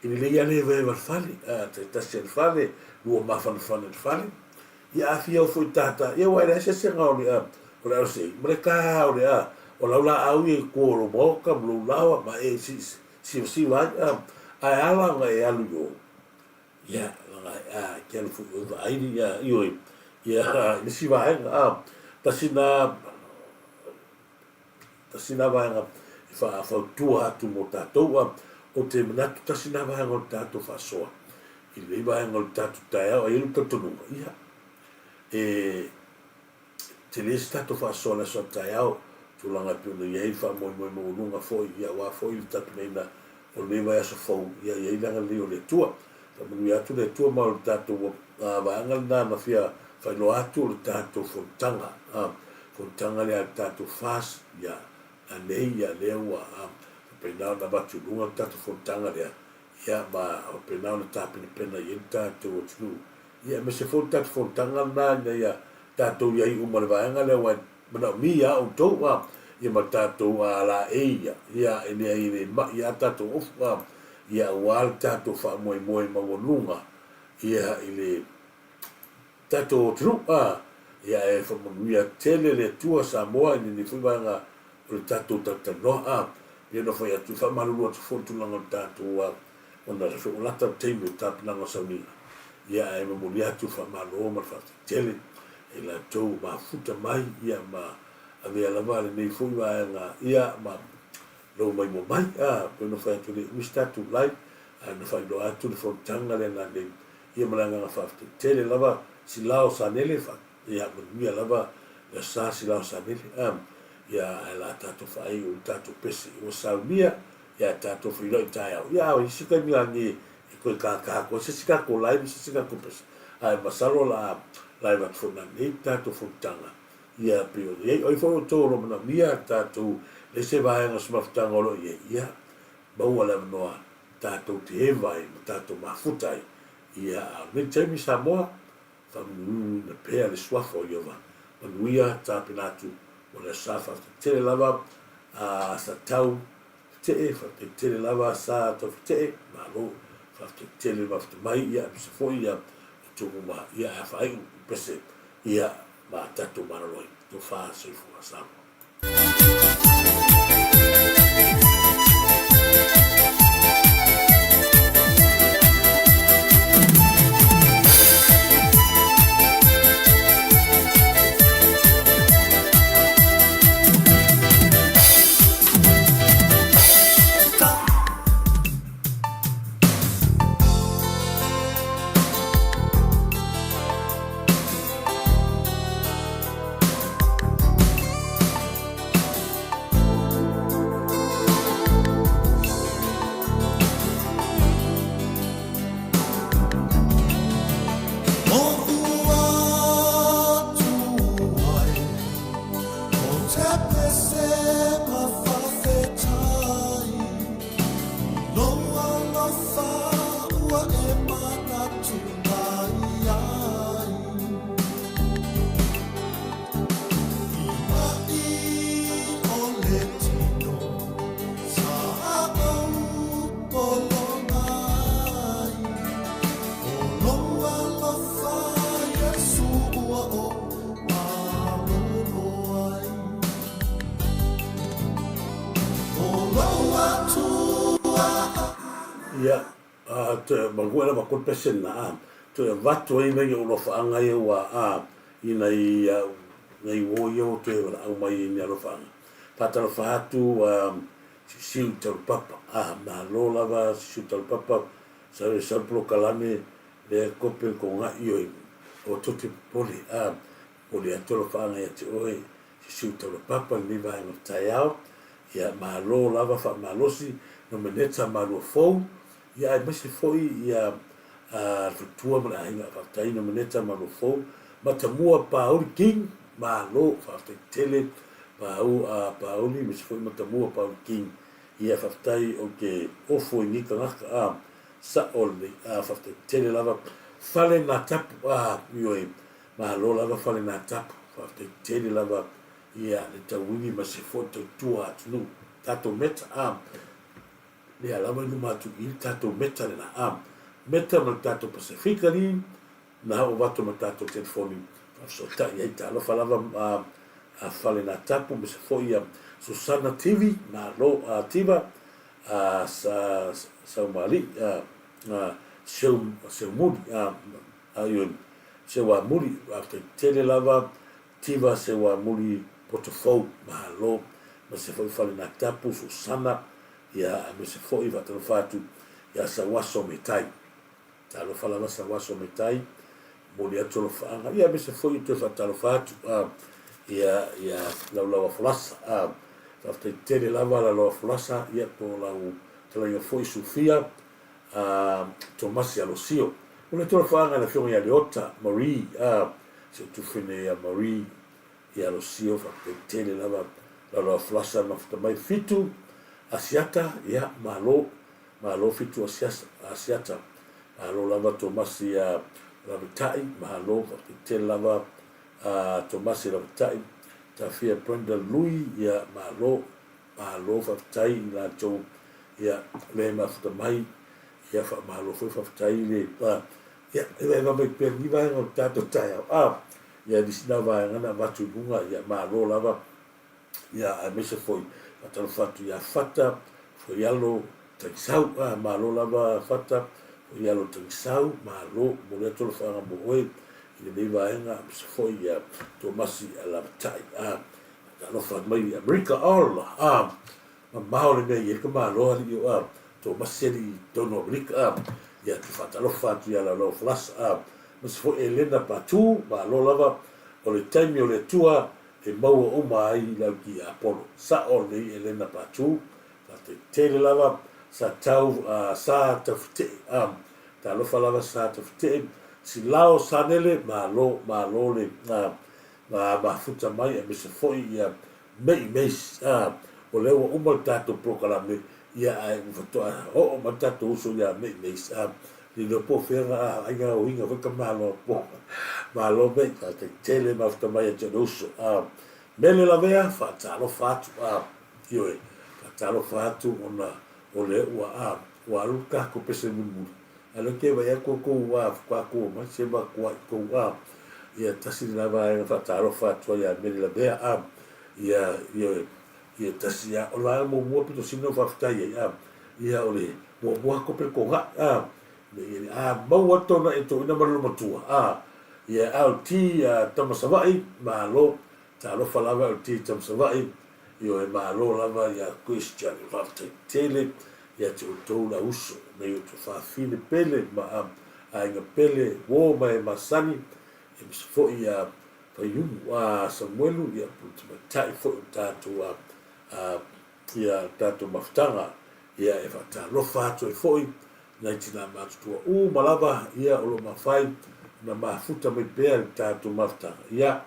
e lelei lava le evaeva i le fale a, taitasi lava i le fale, lua mafanafana i le fale, Ia afia au foi tata, ia aua e leai se eseesega o le o le RCA ma le ta o le a, o lau laau ia i tua o lou maota ma lou laoa ma e sivasiva ai, a, ae a la ona e alu i o, ia, leaga a, e te alu foi i o i vaai ia, ioe, ia, i le isi vaega, a, tasi na, tasi na vaega e faafautua atu mo tatou, a, ou te manatu tasi na vaega o le tatou faasoa i lenei vaega o le tatou taeao, a i ai lou talitonuga, ia, e tele se tatou faasoa i le aso a taeao, tulaga e pei ona i ai le faamoemoe maualuga foi, ia, aua foi le tapenaina o lenei vaiaso fou, ia i ai le agalelei o le Atua. Faamanuia atu le Atua ma o le tatou vaega lena na fia faailoa atu o le tatou fonotaga, fonotaga lea a le tatou FAST, ia, anei, ia, lea ua faapena ona avatu i luga le tatou fonotaga lea, ia, ma faapena ona tapenapena i ai le tatou atunuu, ia, aemaise foi le tatou fonotaga lena ina ia tatou i ai uma i le vaega lea, aua e manaomia lava outou, a, ia ma tatou laei, ia, ia, e leai e le mai lava tatou ofu, a, ia, aua le tatou faamoemoe maualuga, ia, i le tatou atunuu, a, ia, e faamanuia tele le Atua Samoa i lenei foi vaega o le tatou talatalanoa, a, pei ona fai atu, e faamalulu atu foi i le tulaga o le tatou, a, ona ua lata le taimi o le tapenaga o sauniga, ia, ae momoli atu le faamalo ma le faafetai tele i latou ua mafuta mai, ia, ma avea lava lenei foi vaega, ia, ma lou maimoa mai, a, pei ona fai atu e le umi se tatou live, ae na faailoa atu le fonotaga lea nanei, ia ma le agaga faafetai tele lava Silao Sanele, fa, ia, manuia lava le aso sa Silao Sanele, a, ia, ae la tatou faaiu i le tatou pese ua saunia, ia tatou feiloai taeao, ia, a o isi taimi lani e toe kākā atu ai se isi tatou live ma se isi tatou pese, ae masalo o le a live atu foi nanei le tatou fonotaga, ia, pei ona i ai. O ai foi o outou o lo o manaomia tatou le se vaega o se mafutaga o lo o i ai, ia, maua le avanoa tatou te eva ai ma tatou mafuta ai, ia, a o lenei taimi Samoa, faamanuiuina pea le Suafa o Ieova. Manuia tapena atu mo le aso sa, faafetai tele lava a sa tau fetee, faafetai tele lava sa tau fetee, malo, faafetai tele mafuta mai, ia, aemaise foi ia outou uma, ia, ae faaiu pese, ia. ma tatou malolo ai. Tofa soifua Samoa. Ia, toe mangua lava ko le pese lena, a, toe avatu ai nai ou alofaaga ia ua, a, i nai au, nai uo ia ua toe valaau mai ai ni alofaaga. Faatalofa atu, a, Sisiu Talupapa, a, malo lava Sisiu Talupapa, sau e sau polokalame lea kope ko gaʻi oi o tote popole, a, momoli atu alofaaga ia te oe Sisiu Talupapa lenei vaega o le taeao, ia malo lava faamalosi nomeneta malua fou, ia aemaise foi ia a le faletua ma le aiga faafetai nomeneta malua fou, Matamua Pauli King, malo faafetai tele Pau a Pauli aemaise foi Matamua Pauli King, ia faafetai ou te ofo i nei tagata a sa'o lenei a faafetai tele lava Fale Natapu a ioe malo lava Fale Natapu faafetai tele lava ia le tauivi ma se foi tautua atunuu tatou meta a lea lava i luma atu i le tatou meta lena a meta ma le tatou Pasefika li na oo atu ma tatou telefoni faafesootai ai talofa lava a a Fale Natapu ma se foi ia Susana Tivi malo a Tiva a sa Saumali'i a a Seu Seumuli a a ioe Seuamuli faafetai tele lava Tiva Seuamuli Potofou malo ma se foi Fale Natapu Susana ia aemaise foi faatalofa atu ia Sauaso Metai Talofa lava Sauaso Metai, momoli atu alofaaga, ia aemaise foi o toe faatalofa atu a ia ia Laulauafolasa a faafetai tele lava Laulauafolasa ia po o lau talaiga foi Sufia a Tomasi Alosio. Momoli atu alofaaga i le afioga ia Leota Marie a si ou tufine ia Marie ia Alosio faafetai tele lava Laulauafolasa mafuta mai Fitu Asiata ia malo Malo Fitu Asiata, malo lava Tomasi Lavitai, malo faafetai tele lava Tomasi Lavitai, Tafia Brenda Lui, ia malo, malo faafetai i latou ia le mafuta mai, ia faamalo foi faafetai le ia evaeva mai pea ni vaega o le tatou taeao, a ia nisi na vaega na avatu i luga, ia malo lava Ia, aemaise foi, faatalofa atu ia Fata, Foialo, Tagisau. Ah, malo lava Fata, Foialo, Tagisau, malo, momoli atu alofaaga mo oe i lenei vaega, aemaise foi ia Tomasi Alamatai. Ah, faatalofa mai i Amerika, ola, ah, mamao le mea i ai ka malo alii o, ah, Tomasi alii i totonu o Amerika, ah, ia te faatalofa atu ia Laulau Falasa, ah, aemaise foi Elena Patu, malo lava, o le taimi o le Atua, e maua uma ai i lau tiapolo. Sa'o nei Elena Patu, faafetai tele lava sa tau sa taufute'e a talofa lava sa taufute'e Silao Sanele malo malo le ma mafuta mai aemaise foi ia Mei Meis a o lea ua uma le tatou polokalame ia ae ua faatoa oo mai le tatou uso ia Mei Meis a Lilo po o fea a ai ngā uiga foi ka malo po. Malo mei, faafetai tele mafuta mai ia te oe uso. A mele lavea, faatalofa atu, a ioe, faatalofa atu ona o lea ua a ua alu le takou pese mulimuli. A lea ke vai atu kou a faatoa kou mai se ma kua i kou a. Ia, tasi lena vaega faatalofa atu ai ia Meli Lavea, a. Ia, ioe. Ia, tasi lava. O le vaega muamua pito sili ona ou faafetai ai, a, ia, o le muamua kope le togai, a. Ia, a maua atu tau e toeaina ma le matua, a. Ia, a o le ti a tama Savaii, malo. Talofa lava o le ti tama Savaii, ioe, malo lava ia Christian. Faafetai tele ia te outou le auso, nei o tuafafine pele ma aiga pele, uo ma e masani, ia aemaise foi ia Faiumu, a Samuelu, ia po o le tamaitai foi o tatou a, a, ia tatou mafutaga, ia e faatalofa atu ai foi nai tinā matutua uma lava, ia o lo o mafai ona mafuta mai pea le tatou mafutaga. Ia,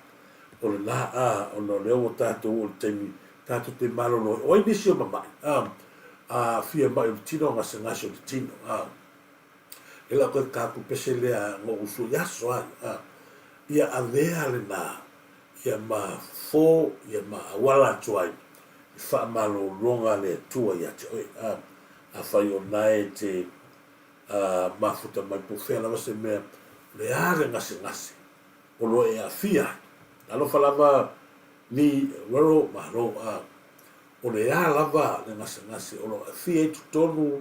o lena, a, ona o lea ua tatou oo i le taimi tatou te malolo ai. O ai nisi o mama'i, a, a fia ma'i o le tino, gasegase o le tino, a. E lau koe tatou pese lea na ou usu i aso ai, a. Ia avea lena, ia ma fofo, ia ma auala atu ai i faamalologa a le Atua ia te oe, a. Afai o na e te, a, mafuta mai po o fea lava se mea, o le a le gasegase o lo o e aafia ai. Alofa lava ni Roro, malo, a. O le a lava le gasegase o lo o aafia ai totonu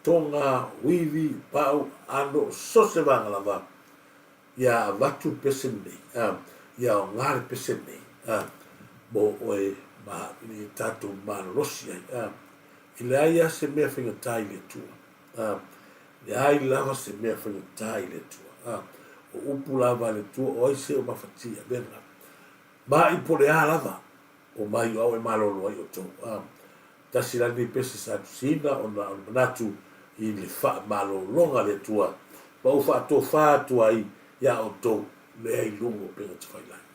totoga, uivi, pau, ano, so se vaega lava, ia avatu le pese lenei, a, ia aoga le pese lenei, a, mo oe ma ina ia tatou malolosi ai, a. E leai lava se mea faigata i le Atua, a, leai lava se mea faigata i le Atua, a. O upu lava a le Atua, o ai se o mafatia, mea lena. Ma i po o le a lava, o mai o au e malolo ai outou. A, tasi la lenei pese sa tusiina ona o le manatu i le faamalologa a le Atua ma ou faatofa atu ai iā outou lea i luga o upega tafailagi.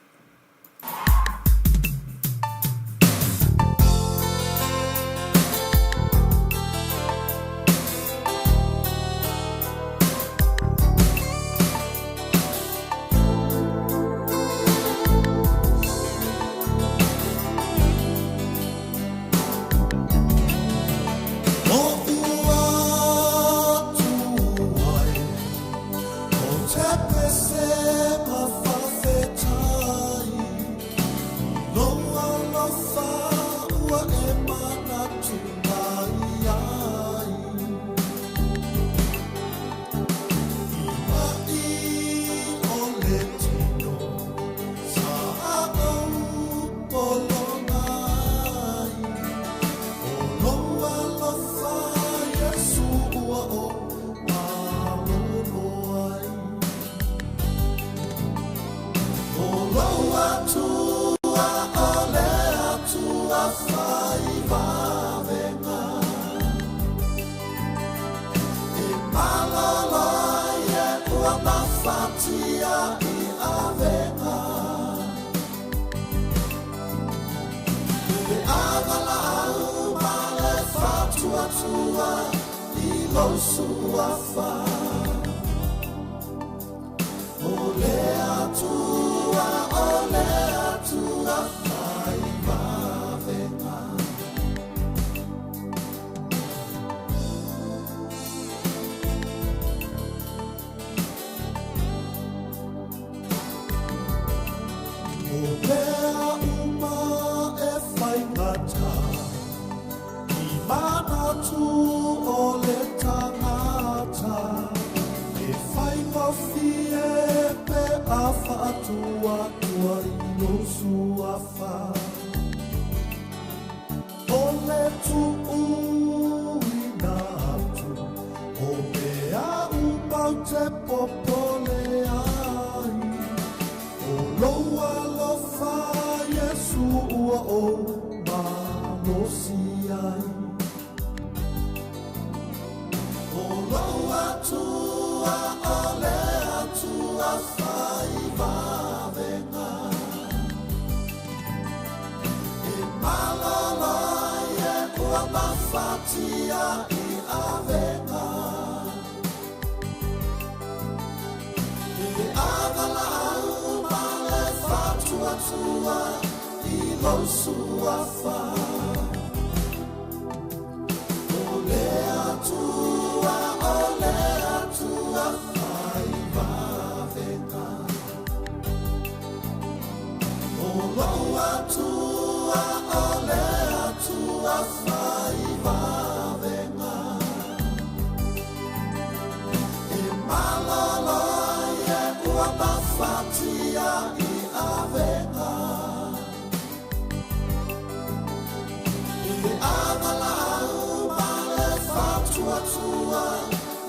Atua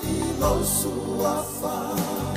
i lou suafa.